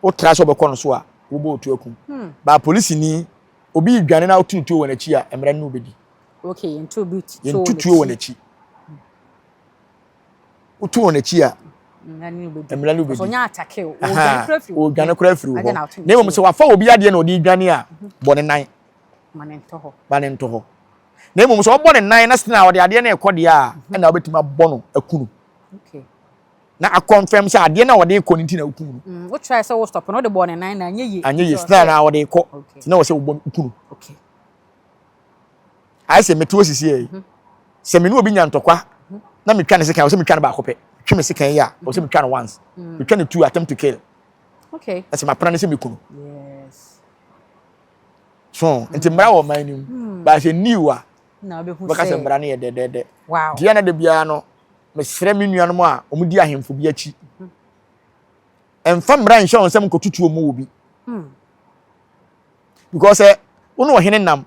S1: wotra sɛ ɔbɛkɔ no so a wobɔ otu akum. Ba polisini obi dwane na woto tuo wɔ n'akyi a mmara no bɛdi.
S2: Okay, yɛnto obi
S1: tuo tuo wɔ n'akyi. Woto wɔ n'akyi a mmara no bɛdi.
S2: Ɔnyɛ atake o, ɔdwane
S1: kora afiri hɔ. Na mmom sɛ wafa obi adeɛ na ɔde dwane a, bɔ ne nan.
S2: Ma ne ntɔ hɔ.
S1: Ma ne ntɔ hɔ. Na mmom sɛ ɔbɔ ne nan na sena ɔde adeɛ no rekɔ deɛ a, ɛna wobɛtumi abɔ no aku no. Na akɔnfɛm sɛ adeɛ no a ɔde rekɔ no nti na woku no.
S2: Wo try sɛ wo stop no, wode bɔɔ ne nan na anyɛ yie.
S1: Anyɛ yie, sena na ɔde rekɔ, nti na wɔ sɛ wobɔ ku no. Ayɛ sɛ mete hɔ sisi yi, sɛ me ne obi nya ntɔkwa na metwa ne sekan, wɔ sɛ metwa no baako pɛ. Twe me sekan yi a, wɔ sɛ metwa no once. Metwa no two, attempt to kill.
S2: Okay.
S1: Na sɛ mapena ne sɛ meku no.
S2: Yes.
S1: So, nti mmara wɔ ɔman no mu. Ba sɛ new a, bɛka sɛ mmara no yɛ dɛdɛɛdɛ.
S2: Wow.
S1: Nti yɛn na da biara no, mesrɛ me nuanom a wɔn di ahemfo bi akyi. Ɛmfa mmara nhyɛ wɔn nsam nkɔtutu wɔn wɔ bi. Because sɛ wo ne ɔhene nam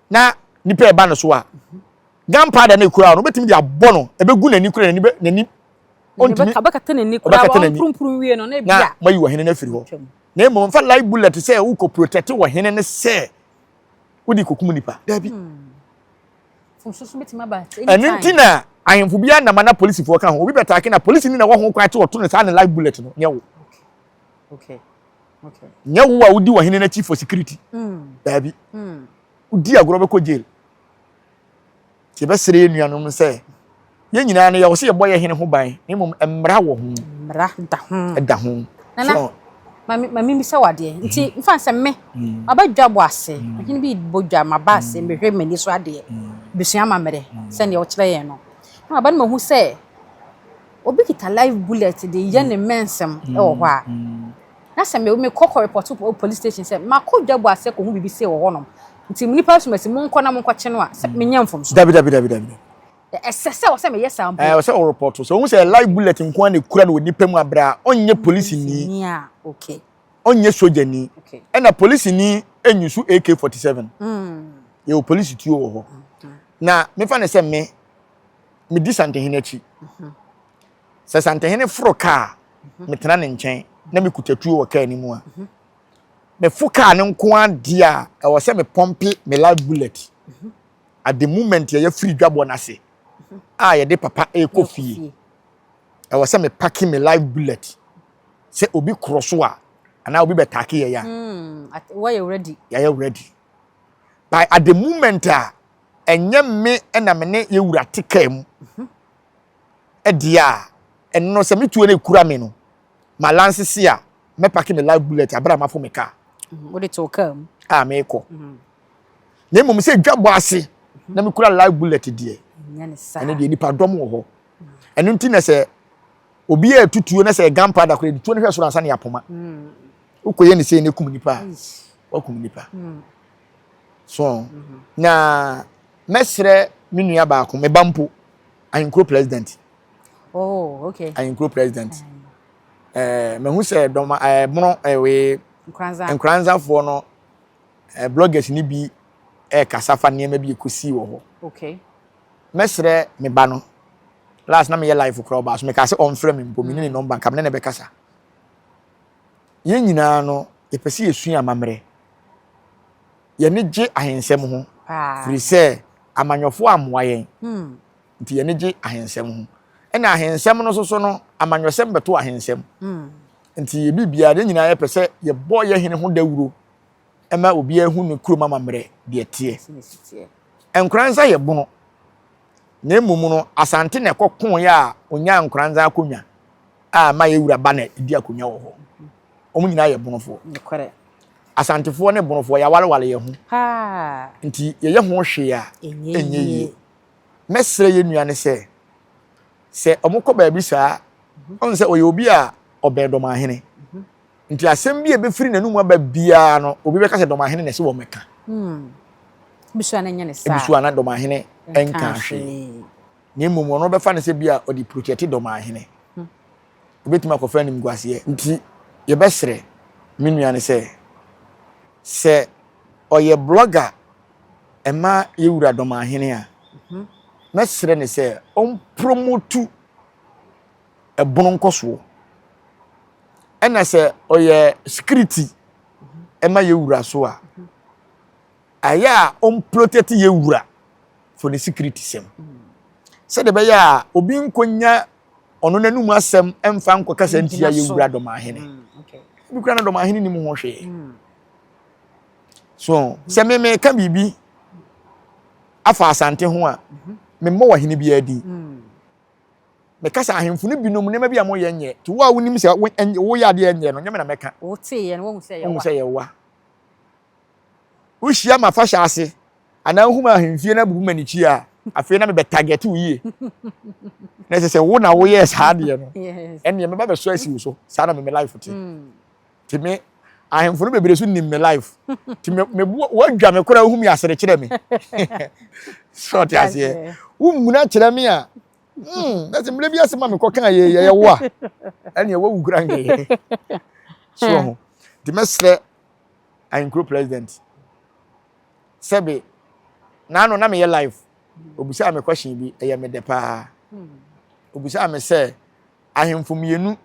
S1: na nipa ɛba no so a, gunpowder na ekura no, wobɛtumi de abɔ no, ɛbɛgu n'ani kura n'ani n'ani.
S2: Ɔntumi ɔbɛkata n'ani kura wɔn wie no na ebi a.
S1: Na mayi ɔhene no afiri hɔ. Na mmom mfa live bullet sɛ wokɔ protect ɔhene no sɛ wode kɔkum nipa. Dabi. Ɛno nti na ahemfo bi anam na polisifoɔ ka ho. Obi bɛtaake na polisi ni na ɛwɔ ho kwan te ɔto no saa ne live bullet no, nyɛ wo.
S2: Okay.
S1: Nyɛ wo a wodi ɔhene no akyi for security. Daabi. Wodi agorɔ bɛkɔ jail. Nti yɛbɛsrɛ yɛn nuanom sɛ yɛn nyinaa no yɛwɔ sɛ yɛbɔ yɛn hene ho ban na mmom mmara wɔ ho.
S2: Mmara da ho.
S1: Ɛda ho.
S2: Nana, ma me bisa wo adeɛ. Nti mfa sɛ me, maba dwa bɔ ase, ɔhene bi bɔ dwa, maba ase, mehwɛ m'ani so adeɛ, besua amammerɛ sɛdeɛ wokyerɛ yɛn no. Na maba no mahu sɛ obi kita live bullet de yɛ ne mmɛnsɛm wɔ hɔ a, na sɛ me mekɔ kɔ report wɔ police station sɛ makɔ dwa bɔ ase kɔhu biribi sei wɔ hɔnom, nti nnipa asomasi monkɔ na monkɔkye no a, sɛ menyɛ mfomso.
S1: Dabi dabi dabi dabi.
S2: Ɛsɛ sɛ wɔ sɛ meyɛ saa mpo.
S1: Ɛɛ sɛ wɔ report sɛ ohun sɛ live bullet nko ara na ekura no wɔ nipa mu abere a ɔnyɛ polisini.
S2: Ni a okay.
S1: Ɔnyɛ sogyani.
S2: Okay.
S1: Ɛna polisini enyusu AK-47. Yɛwɔ polisi tuo wɔ hɔ. Na mefa ne sɛ me medi Santehene akyi. Sɛ Santehene foro kaa, metena ne nkyɛn na mekuta tuo wɔ kaa no mu a, mefo kaa no nko ara deɛ a, ɛwɔ sɛ mepɔmpe me live bullet. At the moment yɛyɛ firi dwabɔ no ase a yɛde papa rekɔ fie, ɛwɔ sɛ mepake me live bullet sɛ obi korɔ so a anaa obi bɛtaake yɛn a.
S2: Wɔyɛ ready.
S1: Yɛayɛ ready. But at the moment a ɛnyɛ me na me ne yɛ wura te kaa mu deɛ a, ɛno no sɛ me tuo no ekura me no, ma lansese a, mɛpake me live bullet abere a mafo me kaa.
S2: Wode te wo kaa mu.
S1: A meekɔ. Na mmom sɛ dwa bɔ ase na mekura live bullet deɛ, ɛno deɛ nipa dɔm wɔ hɔ. Ɛno nti na sɛ obi a ɛtutuo na sɛ gunpowder koraa, yɛde tuo no hwɛ soro ansa na yɛapoma. Wokɔyɛ ne sei na ekum nipa a, wakum nipa. So na mɛsrɛ me nua baako, me ba mpo, Ahenkuro president.
S2: Oh, okay.
S1: Ahenkuro president. Eh, mehu sɛ dɔm eh, mono eh, wei Nkoranzafoɔ no eh, bloggers ni bi ɛrekasa eh, fa nneɛma bi ɛkɔsii wɔ hɔ.
S2: Okay.
S1: Mɛsrɛ me ba no. Last na meyɛ live koraa ɔbaa so mekaa sɛ ɔmfrɛ me mpo, mene ne nɔmba nka mene ne bɛkasa. Yɛn nyinaa no, yɛpɛ sɛ yɛsua amammerɛ. Yɛn ani gye ahensɛm ho, firi sɛ amanyɔfoɔ ammoa yɛn. Hmm. Nti yɛn ani gye ahensɛm ho. Ɛna ahensɛm no soso no, amanyɔsɛm bɛto ahensɛm. Hmm. Nti yɛ biribiara, yɛn nyinaa yɛpɛ sɛ yɛbɔ yɛn hene ho dawuro ma obiara hu ne kurom amammerɛ deɛ teɛ. Nkoranza yɛ bono. Na mmom no, Asante na ɛkɔkoeɛ a ɔnyaa Nkoranza akonnwa a ma yɛn wura ba na ɛdi akonnwa wɔ hɔ. Wɔn nyinaa yɛ Bonofoɔ.
S2: Nokorɛ.
S1: Asantefoɔ ne Bonofoɔ, yɛawareware yɛn ho.
S2: Paa.
S1: Nti yɛyɛ ho hwee a,
S2: Ɛnyɛ
S1: ɛnyɛ
S2: yie.
S1: yie. Mɛsrɛ yɛn nua no sɛ, sɛ wɔkɔ baabi saa, ɔhu sɛ ɔyɛ obi a ɔbɛn Dɔmahene. Nti asɛm bi a ɛbɛfiri n'anum aba biara no, obi bɛka sɛ Dɔmahene na ɛsɛ wɔmmɛka.
S2: Ebi so a na ɛnyɛ ne saa.
S1: Ebi so a na Dɔmahene nka hwee. Na mmom ɔno bɛfa no sɛ bi a ɔde protɛte Dɔmahene. Obɛtumi akɔfa animguaseɛ. Nti yɛbɛsrɛ me nua no sɛ, sɛ ɔyɛ blogger ɛma yɛwura Dɔmahene a, mɛsrɛ no sɛ ɔmpromotu ɛbono nkɔsoɔ. Ɛna sɛ ɔyɛ security ɛma yɛ wura so a, ayɛ a ɔmprotect yɛ wura for ne security sɛm. Sɛdeɛ ɛbɛyɛ a obi nkɔnya ɔno n'anum asɛm ɛmfa nkɔkasa ntia yɛ wura Dɔmahene. Ebi kura na Dɔmahene nim ho hwee. So sɛ me meka biribi afa Asante ho a, memmɔ wahene biara din. Meka sɛ ahemfo no binom nneɛma bi a moyɛ nyɛ. Nti wo a wonim sɛ woyɛ adeɛ nyɛ no, nyɛ me na mɛka.
S2: Woteeɛ no, wohu sɛ
S1: yɛwa. Wohu sɛ yɛwa. Wohyia m'afahyɛ ase anaa wohu m'ahemfie na abubu m'anikyi a, afei na mebɛ target wo yie. Na ɛsɛ sɛ wo na woyɛɛ saa adeɛ no. Ɛnneɛ mɛba bɛsɔ asi wo so. Saa na me me life te. Nti me ahemfo no bebree so nim me life. Nti me me wadwa me koraa wohu me asere kyerɛ me. So ɔte aseɛ. Womuna kyerɛ me a, na sɛ mmerɛ bi ase ma mekɔ kaa yɛ yɛyɛ wo a, ɛneɛ wawu kora nkɛyɛ. So ho. Nti mɛsrɛ ahenkuro president sɛbe n'ano na meyɛ live obisaa me question bi ɛyɛ me dɛ paa. Obisaa me sɛ ahemfo mmienu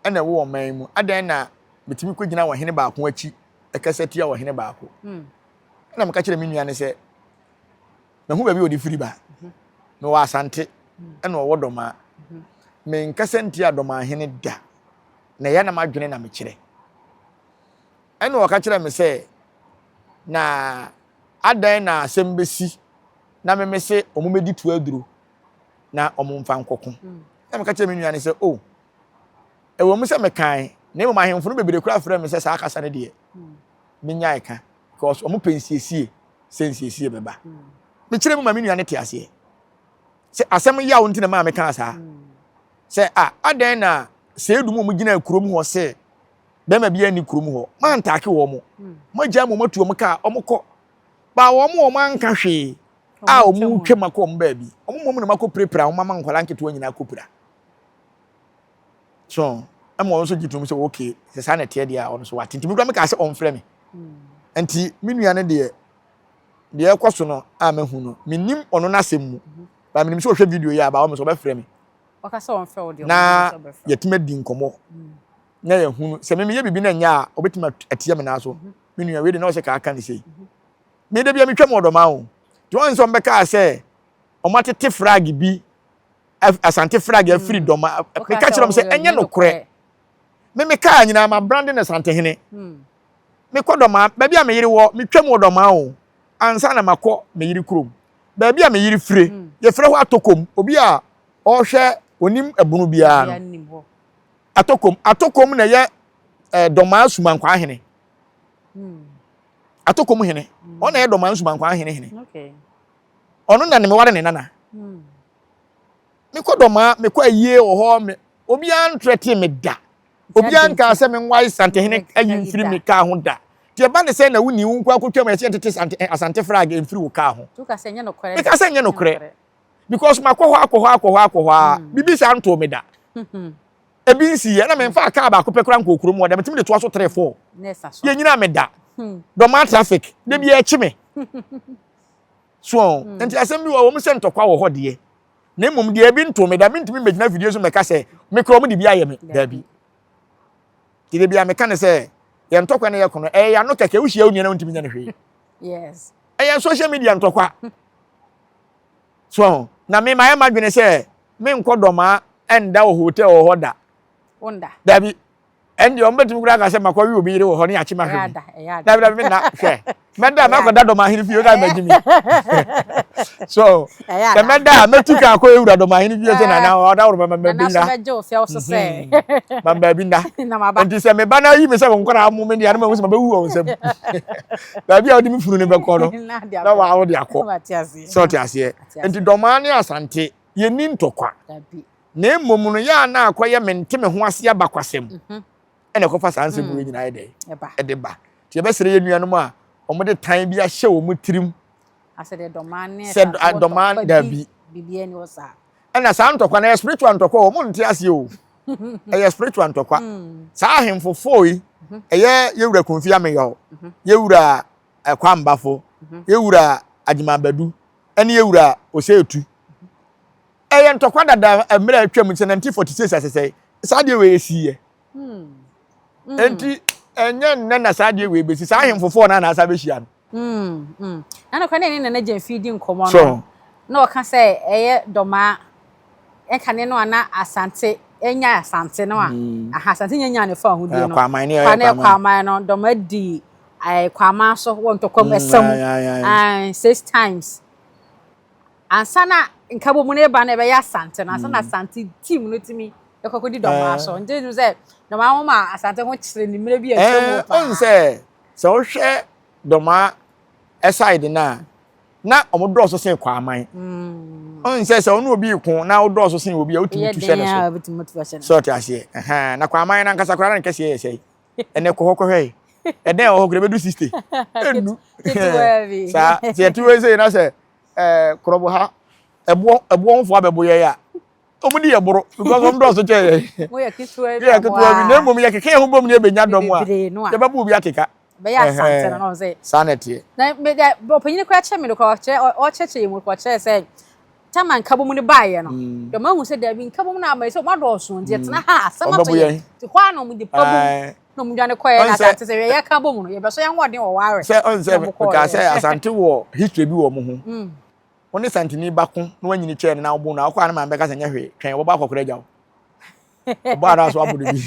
S1: na ɛwɔ ɔman yi mu adɛn na metumi kɔgyina ɔhene baako akyi ɛkasa tia ɔhene baako. Ɛna meka kyerɛ me nua no sɛ mahu baabi a ɔde firi ba. Mewɔ Asante ɛna ɔwɔ Dɔmaa. Menkasa ntia Dɔmaahene da. Na ɛyɛ na m'adwene na mekyerɛ. Ɛna ɔka kyerɛ me sɛ na adɛn na asɛm bɛsi na meme se ɔmo bɛdi tuo aduro na ɔmo mfa nkɔko. Na meka kyerɛ me nua no sɛ o, ɛwɔ mu sɛ mekae na mmom ahemfo no bebree koraa frɛ me sɛ saa kasa no deɛ menyae ka because ɔmo pɛ nsiesie sɛ nsiesie bɛba. Mekyerɛ mu ma me nua no te aseɛ sɛ asɛm yaw nti na maa mekaa saa. Sɛ a adɛn na sɛ edu mu ɔmo gyina kurom hɔ sɛ bɛrima bi ani kurom hɔ mantaake wɔn mo moagya mo matu wɔn kaa wɔn kɔ ba wɔn wɔn anka hwee a wɔn twam akɔ wɔn baabi wɔn mmom na makɔ pirapira wɔn ama nkwadaa nketewa nyinaa kɔ pira so ɛma wɔn nso gye tom sɛ okay sɛ saa na ɛteɛ deɛ a ɔno nso wate. Nti me kura mekaa sɛ ɔmfrɛ me. Nti me nua no deɛ deɛ ɛkɔ so no a mahu no menim ɔno n'asɛm mu ba menim sɛ ɔhwɛ video yi a ba wɔn nso ɔbɛfrɛ me na yɛtumi adi nkɔmmɔ na yɛhunu sɛ me meyɛ biribi na ɛnyɛ a ɔbɛtumi atia me nan so. Me nua wei de na ɔsɛ kaa ka ne sei. Me da bia metwam wɔ Dɔmaa o. Nti wɔn nso wɔbɛkaa sɛ wɔn atete flag bi Asante flag afiri Dɔmaa. Meka kyerɛ wɔn sɛ ɛnyɛ nokorɛ. Me me kaa nyinaa ma brande no Asantehene. Mekɔ Dɔmaa, baabi a me yere wɔ, metwam wɔ Dɔmaa o ansa na makɔ me yere kurom. Baabi a me yere fire, yɛfrɛ hɔ Atokom. Obi a ɔhwɛ onim ɛbono biara no. Atokom. Atokom na ɛyɛ eh, Dɔmaa Sumankwaa hene. Atokom hene. Ɔno na ɛyɛ Dɔmaa Sumankwaa hene hene. Ɔno na ne meware ne nana. Mekɔ Dɔmaa, mekɔ ayie wɔ hɔ, me obiara ntrɛtee me da. Obiara nkaa sɛ menwae Santehene ayi mfiri me kaa ho da. Nti ɛba ne sɛ na wonni wo nko akɔtwam a ɛsɛ yɛntete Sante, eh, Asante flag mfiri wo kaa ho. Meka sɛ nyɛ nokorɛ. Because makɔ hɔ akɔ hɔ akɔ hɔ akɔ hɔ a, biribi saa ntoo me da. Ebi nsi yɛ na memfaa kaa baako pɛ koraa nkɔɔ kurom hɔ da, metumi de toa so 3 4. Yɛnyinaa me da. Dɔmaa traffic, da biara ɛkye me. So, nti asɛm bi wɔ wɔn sɛ ntɔkwa wɔ hɔ deɛ. Na mmom deɛ ebi ntoo me da, mentumi mmɛgyina afidie so mmɛka sɛ me koraa wɔn de bi ayɛ me. Daabi. Nti da biara meka ne sɛ yɛn ntɔkwa no yɛ ko no, ɛyɛ yɛn ano kɛkɛ, wohyia wo nua na wontumi nyɛ no hwee.
S2: Yes.
S1: Ɛyɛ social media ntɔkwa. So na me mayɛ m'adwene sɛ menkɔ Dɔmaa ɛnda wɔ hotel wɔ hɔ da.
S2: Wonda.
S1: Dabi. Ɛndeɛ wɔn bɛtumi koraa aka sɛ makɔwe obi yere wɔ hɔ ne yɛakye mahwɛ mi. Dabi dabi menna hwɛ mɛda a makɔda dɔmahene fie ɔka magye mi. So sɛ mɛda a mɛtu ka akɔ ewura dɔmahene fie sɛ nana ɔda woro mama baabi nna. Mama baabi nna. Nti sɛ meba na ayi me sɛ nkwadaa mo me deɛ no mahu sɛ mabɛwu wɔ wo nsam. Baabi a wode me funu no bɛkɔ no na waa wode akɔ. Sɛ ɔte aseɛ. Nti dɔmaa ne asante yɛnni ntɔkwa. Na mmom no, yɛ a na akɔyɛ mente me ho ase abakwasɛm mhm. ɛna ɛkɔfa saa nsɛm wei mm. nyinaa yɛ dɛ ɛde ba. Nti yɛbɛsrɛ yɛn nuanom a wɔde tan bi ahyɛ wɔn tirim sɛ dɔmaa dabi. Ɛna saa ntɔkwa no ɛyɛ spiritual ntɔkwa wɔn nte aseɛ o. Ɛyɛ spiritual ntɔkwa. Mm. Saa ahemfo fo yi mhm. ɛyɛ yɛwura Kofi Ameyɔ, mhm. yɛwura Kwambafo, yɛwura Agyemabadu ɛne yɛwura Osei Ɛyɛ ntɔkwa dada mmerɛ a atwam sɛ 1946 asesɛe saa adeɛ wei ɛsiiɛ hmm. hmm. enti ɛnyɛ nnɛ na saa adeɛ wei bɛsi saa ahemfo foɔ no anaasa bɛhyia
S2: no hmm, na nokora ne ɛne nana gyamfi di nkɔmmɔ no na ɔka sɛ ɛyɛ dɔmaa ɛkane no a na asante ɛnya asante no a aha asante nya nya ne fa ahodie no
S1: kwaman ne ɛyɛ
S2: kwaman no dɔmaa di kwaman so wɔ ntɔkwa mu ɛsɛm six times Ansa na nkabom no reba no ɛbɛyɛ Asante no, ansa na mm. Asante team no tumi ɛkɔkɔdi Dɔmaa so. Nti no sɛ Dɔmaa ho ma Asante ho kyerɛ ne mmerɛ bi a atwa mu paa.
S1: Ɔn sɛ sɛ wohwɛ Dɔmaa side no a na wɔn dɔɔso sen Kwaman. Mm. Ɔn sɛ sɛ ɔne obi ko na wodɔɔso sen obi a wotumi tu hyɛ ne so. Sɛ ɔte aseɛ. Na Kwaman no ankasa koraa na ne kɛseɛ yɛ sɛe. Ɛnɛ kɔ hɔ kɔhwɛ yi. Ɛdɛn wɔ hɔ koraa ɛbɛdu 60. Ɛnnu. Saa sɛ yɛte wei sei na sɛ ɛɛ korɔbo ha ɛboɔ ɛboɔ nfoɔ abɛbo yɛn a wɔn di yɛ boro because wɔn dɔɔso kyɛn yɛn.
S2: Mo yɛ ketewa
S1: bi yɛ ketewa bi na mmom yɛ keka yɛn ho bom ne ebenya dɔm a yɛbɛbo obi akeka.
S2: Bɛyɛ asante no na ɔsɛ.
S1: Saa na ɛteɛ.
S2: Na me dɛ ɔpanyin koraa kyerɛ me no koraa ɔkyerɛ ɔkyerɛkyerɛ yɛn mu koraa ɔkyerɛ sɛ tama nkabom no baeɛ no mm. dɔm ahu sɛ daabi nkabom no ama sɛ wɔn adɔɔso nti yɛtena mm. ha asɛm ato yɛn nti hɔ a na wɔn de pa bom na wɔn dwane kɔɛ na asante sɛ yɛyɛ ka bom no yɛbɛsɔ yɛn hoɔden wɔ ware.
S1: Sɛ ɔn sɛ mekaa sɛ asante wɔ history bi wɔ wɔn ho mm. wɔn ne santini bako na wɔanyini kyɛɛ no na wɔbo no akɔ a ne maame bɛka sɛ nyɛ hwee twɛn wɔbɔ akɔkora agya wo. Ɔbɔ ara so abɔ no bi.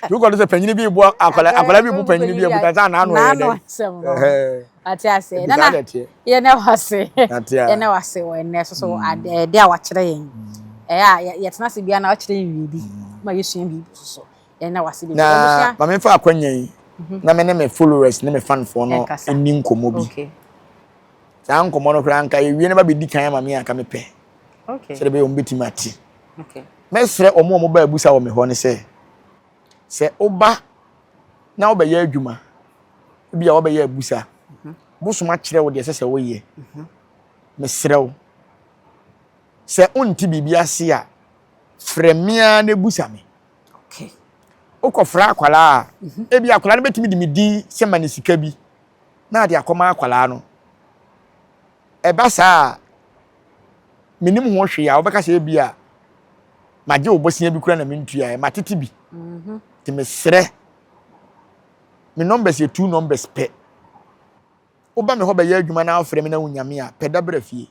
S1: Nti wokɔ no sɛ panyini bi bɔ akwadaa akwadaa bi bu panyini bi abuta sɛ anaano ɛyɛ dɛ.
S2: asɛm no. Ate ase. Nana yɛ na wase. Yɛ na wase wɔ ɛnɛ so so ade a wakyerɛ yɛn. Ɛyɛ a yɛtena ase bia na wakyerɛ yɛn biribi ma yɛsua biribi so so. Yɛ na wase
S1: biribi. Na ma memfa akwanya yi na me ne me followers ne me fanfoɔ no nni nkɔmmɔ bi. Saa nkɔmmɔ no koraa nka yɛwie no ba bɛdi kan ama me a nka mepɛ. Sɛdeɛ ɛbɛyɛ wɔn bɛtumi ate. Mɛsrɛ wɔn a wɔba abusa wɔ me hɔ no sɛ, sɛ woba na wobɛyɛ adwuma, ebi a wobɛyɛ abusa, mhm. bosom akyerɛ wo deɛ ɛsɛ sɛ woyɛ. Mhm. Mesrɛ wo, sɛ wonte biribi ase a, frɛ me ara na busa me. Wokɔfrɛ akwadaa a, mhm. ebi akwadaa no bɛtumi de me din sɛ ma ne sika bi na ade akɔma akwadaa no. Ɛba saa a, mennim ho hwee a, wobɛka sɛ ebia magye wo bosea bi koraa na mentuaeɛ, matete bi. Mhm. Nti mesrɛ, me numbers yɛ two numbers pɛ. Woba me hɔ bɛyɛ adwuma na wofrɛ me na wonya me a, pɛ da bra fie.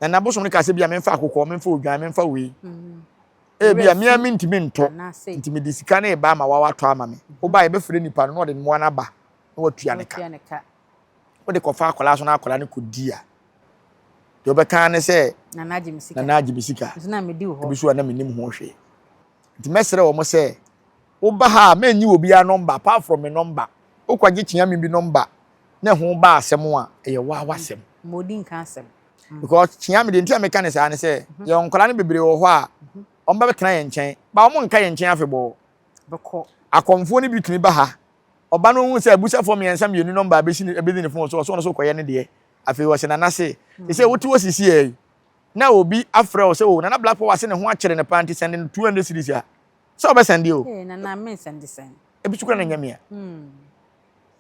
S1: Na nabosom no kaa sɛ bia memfa akokɔ, memfa odwan, memfa wei. Mhm. Ebia me ara mentumi ntɔ, nti mede sika no reba ama woatɔ ama me. Woba a yɛbɛfrɛ nipa no na ɔde mmoa no aba na watua ne ka. Wode kɔfa akwadaa so na akwadaa no kɔdi a, deɛ ɔbɛka ara ne sɛ
S2: nana agye me sika
S1: nana agye me sika ebi so a na menim ho hwee nti mɛsrɛ wɔn sɛ woba ha a mɛnyi obiara nɔmba apart from me nɔmba wokɔgye kyea me bi nɔmba na ɛho ba asɛm a ɛyɛ waa w'asɛm
S2: ma odi nka asɛm
S1: mm. because kyea me deɛ nti a meka ne saa ne sɛ mhm. yɛwɔ nkwadaa no bebree wɔ hɔ a mhm. wɔn bɛtena yɛn nkyɛn ba wɔn nka yɛn nkyɛn afebɔɔ akɔmfoɔ no bi tumi ba ha ɔba no hu sɛ abusafoɔ mmiɛnsa mmienu nɔmba abɛsi ne abɛdi ne fon so ɔso ɔno so kɔyɛ ne deɛ afei ɔhyɛ nana se te sɛ wote hɔ sisi yɛ yi na obi afrɛ wo sɛ o nana black power se ne ho akyere ne paa nti sɛnde no 200 series a sɛ ɔbɛsɛnde o
S2: ee nana me nsɛnde sɛn
S1: ebi so kora na nyɛ mea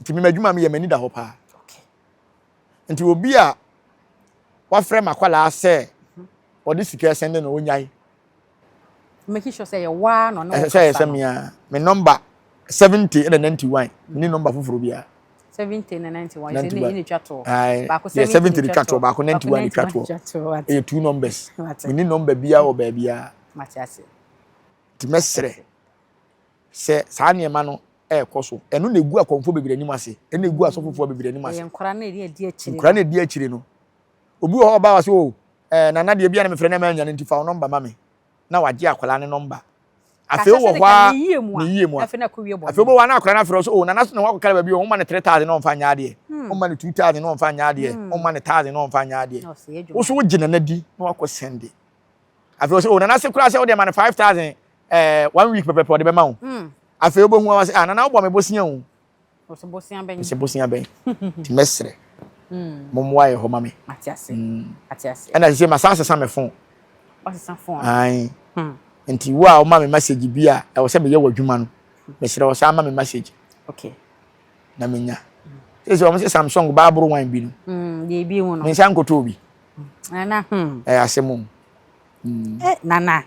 S1: nti mema adwuma meyɛ m'ani da hɔ paa nti obi a wafrɛ m'akwadaa sɛ ɔde sika ɛsɛnde no ɔnyae
S2: Make sure sɛ yɛ waa na ɔne wo
S1: kasa. Sɛ yɛ sɛ mea me number 70 ɛna 91 meni number foforɔ biara.
S2: 70 na 91 sɛ ne ne twa toɔ.
S1: Baako 70 ne twa toɔ baako 91 ne twa toɔ. Ɛyɛ two numbers. Meni number biara wɔ baabiara.
S2: Mate ase.
S1: Nti mɛsrɛ. Sɛ saa nneɛma no ɛrekɔ so, ɛno na egu akɔmfoɔ bebree anim ase, ɛno na egu asɔfofoɔ bebree anim ase.
S2: Ɛyɛ nkwadaa na ɛdi adi akyire.
S1: Nkwadaa na ɛdi akyire no. Obi wɔ hɔ ɔba wɔ sɛ o, ɛɛ nana deɛ bi a na mefrɛ na manya no nti fa wo nɔmba ma me. Na wagye akwadaa ne nɔmba. Afei wɔ hɔ a
S2: ne yie mu
S1: ne yie mu a.
S2: Afei na kɔ wie bɔ.
S1: Afei wobɛwɔ a na akwadaa no afrɛ wo sɛ o nana so na wakɔkara baabi o, woma no 3000 na ɔmfa nyɛ adeɛ. Woma no 2000 na ɔmfa nyɛ adeɛ. Woma no 1000 na ɔmfa nyɛ adeɛ. Wo so wogye nana di na wakɔ sɛnde. Afei ɔsɛ o nana se koraa sɛ wode ma no 5000 ɛɛ one week pɛpɛpɛ ɔde bɛma wo. Afei wobɛhu a sɛ ah nana wobɔ me bosea o.
S2: Ɔsɛ bosea bɛn.
S1: Ɔsɛ bosea bɛn. Nti mɛsrɛ. Mommoa yɛ hɔ ma me.
S2: Ate ase. Ate ase.
S1: Ɛna sɛ masan asesa me phone.
S2: Wasesa phone.
S1: Ae. Nti wo a woma me message bi a ɛwɔ sɛ meyɛ w'adwuma no, mesrɛ wo san ma me message.
S2: Okay.
S1: Na menya. Sɛ sɛ wɔn sɛ Samsung baaboro wan bi no.
S2: Deɛ ebi hu no.
S1: Me nsa nkɔtɔ bi.
S2: Nana.
S1: Ɛyɛ asɛm o.
S2: Eh, nana.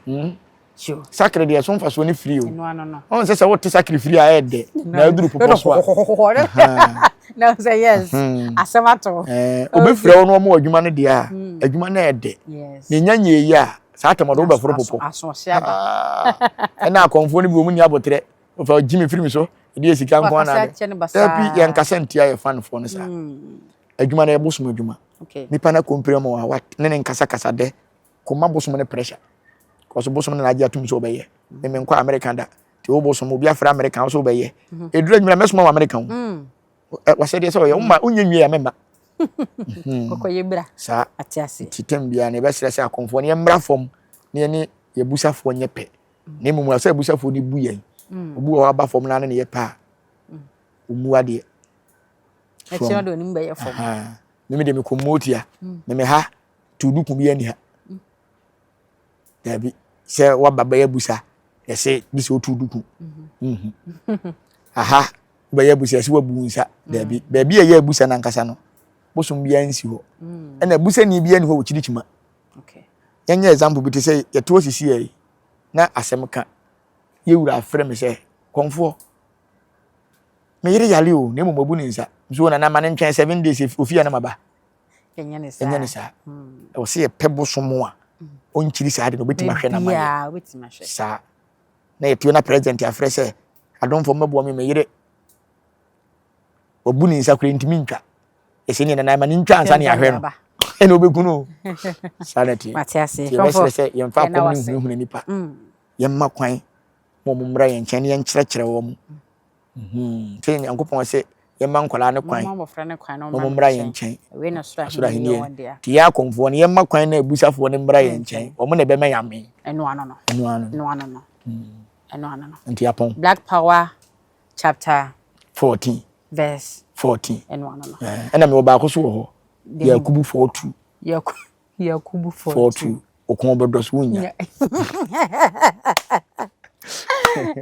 S1: Sure. Sakre deɛ so mfasoɔ ne firi o.
S2: Ɛno ano no.
S1: Ɔn sɛ sɛ wote sakre firi a ɛyɛ dɛ. Na aduru popɔ so a.
S2: Na sɛ yes. Asɛm ato.
S1: Eh, obɛfrɛ wo no ɔmo adwuma no deɛ a, adwuma no ɛyɛ dɛ.
S2: Yes.
S1: Na nya nyɛ yi a, saa atɛmɔdo wobɛforo popɔ.
S2: Aso ɔhye aba.
S1: Ɛna akɔmfoɔ no bi wɔn ni abotrɛ. Wɔfa gyi me firi me so. Ɛde yɛ sika nko ana ade. Dabi yɛn kasa ntia yɛ fanfoɔ no saa. Adwuma no yɛ bosom adwuma. Nipa na kɔmpire ma wa ne ne nkasa kasa dɛ. Kɔma bosom no pressure. Kɔso bosom no na agye atum sɛ ɔbɛyɛ. Me me nkɔ America da. Ti wo bosom obi afrɛ America wo sɛ wobɛyɛ. Ɛduru adwuma mɛsoma wɔ America wo. Wasɛdeɛ sɛ ɔyɛ woma wonyɛ nwie a mɛma.
S2: Kɔkɔ yɛ bra.
S1: Saa.
S2: Ate ase.
S1: Nti tɛm biara no yɛbɛsrɛ sɛ akɔmfoɔ no yɛmmra fam na yɛne yɛbusafoɔ nyɛ pɛ. Na mmom sɛ abusafoɔ no bu yɛn. Obi wɔ hɔ aba fam na ne ne yɛ pɛ a, ɔmmu adeɛ.
S2: Ɛkyerɛ de onim bɛyɛ fam.
S1: Meme deɛ mekɔ mmotia. Meme ha tuuduku bi ani ha. Daabi sɛ waba bɛyɛ busa yɛsɛ bi sɛ otu duku. Aha wobɛyɛ busa yɛsɛ wabu nsa. Daabi baabi a ɛyɛ abusa nankasa no bosom biara nsi hɔ. Ɛna busani biara ni hɔ wɔ kyirikyima. Yɛnyɛ example bi te sɛ yɛte hɔ sisi yɛ na asɛm ka yɛwura afrɛ me sɛ kɔmfoɔ me yere yare o na mmom wabu ne nsa nso nana ma ne ntwɛn 7 days ofie a na maba.
S2: Ɛnyɛ ne saa.
S1: Ɛnyɛ ne saa. Ɛwɔ sɛ yɛpɛ bosom a ɔnkyiri saa de no obɛtumi ahwɛ no ama yɛ. Saa. Na yɛtuo na president afrɛ sɛ adomfoɔ mmɛboa me me yere wabu ne nsa koraa ntumi ntwa. Ɛsɛ ne nana ma ne ntwa ansa ne yɛahwɛ no. Ɛna ɔbɛku no. Saa na ɛteɛ.
S2: Mate ase.
S1: Nti yɛbɛsrɛ sɛ yɛmfa akɔm no nhunahuna nipa. Yɛmma kwan ma wɔn mmra yɛn nkyɛn na yɛnkyerɛkyerɛ wɔn. Sɛ Nyankopɔn sɛ yɛmma nkwadaa no kwan
S2: na
S1: wɔn mmra yɛn nkyɛn.
S2: Soro
S1: ahenni yɛ. Nti yɛn akɔmfoɔ no yɛmma kwan na abusafoɔ no mmra yɛn nkyɛn. Wɔn na ɛbɛma yɛn amee.
S2: Ɛno ano no.
S1: Ɛno ano no.
S2: Ɛno ano no. Ɛno ano no.
S1: Nti apɔn.
S2: Black Power chapter
S1: 14
S2: verse
S1: 14.
S2: Ɛno ano no.
S1: Ɛna mewɔ baako so wɔ hɔ. Yakubu 42.
S2: Yakubu
S1: 42. Okɔn bɛdɔ so wonya.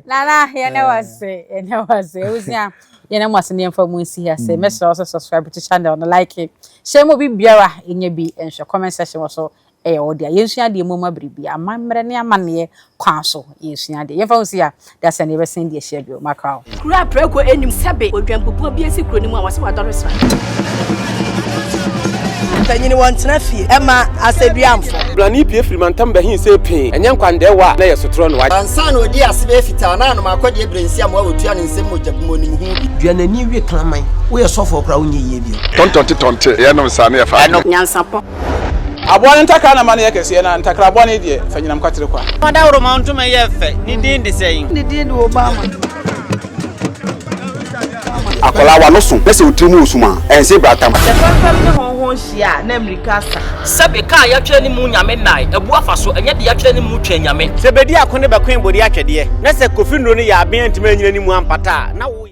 S2: Nana, yɛne wase, yɛne wase. Ewusia, yɛne mo ase ne yɛmfa mu nsi ha sɛ mɛsrɛ wo sɛ subscribe to channel no, like it. Hyɛ mu obi biara ɛnya bi nhwɛ comment section wɔ so ɛyɛ wo dea. Yɛnsua adeɛ mu ma biribi. Amammerɛ ne amanneɛ kwan so yɛsua adeɛ. Yɛmfa ho si ha da sɛ ne yɛbɛsen de ahyia bio. Makra wo.
S3: Kuro a prako anim sɛbe odwanbubuo bi asi kuro no mu a wɔse wadɔre sra.
S4: Mpanyini wɔntena fie ɛma asɛduamfo.
S5: Blani pue firi mantam bɛhe sɛ pee, ɛnyɛ nkwandɛɛwa a na ɛyɛ sotorɔ no.
S6: Ansa na ɔdii ase bɛyɛ fitaa na anom akɔdeɛ berɛ nsi amoa wɔtua ne nsam mogya bi mu ɔnim ho bi.
S7: Dua n'ani we kraman. Woyɛ sɔfoɔ koraa wonyɛ yie bio.
S8: Tɔntɔnte tɔnte yɛnom saa ne yɛfa adwene.
S3: Nyansapɔ.
S9: Aboa no ntakra na ma no yɛ kɛseɛ, na ntakra bɔne deɛ, fa nyinam kwatere kwa.
S10: Ɔdawuroma ntoma yɛ fɛ. Ne din de sɛn?
S4: Ne din de Obama.
S11: Akwadaa w'ano so na sɛ wo tiri mu wɔ sum a, ɛnse bratam.
S12: Sɛ fɛmfɛm ne hɔnhɔn hyia a, na mmirika asa.
S10: Sɛbe ka a yɛatwerɛ ne mu Nyame nnae, abu afa so, ɛnyɛ deɛ yɛatwerɛ ne mu Twɛn Nyame.
S13: Sɛ bedi ako ne bɛkoe bode atwɛdeɛ, na sɛ Kofi nnuro no yɛ aben antumi anyina ne mu ampata a, na wo.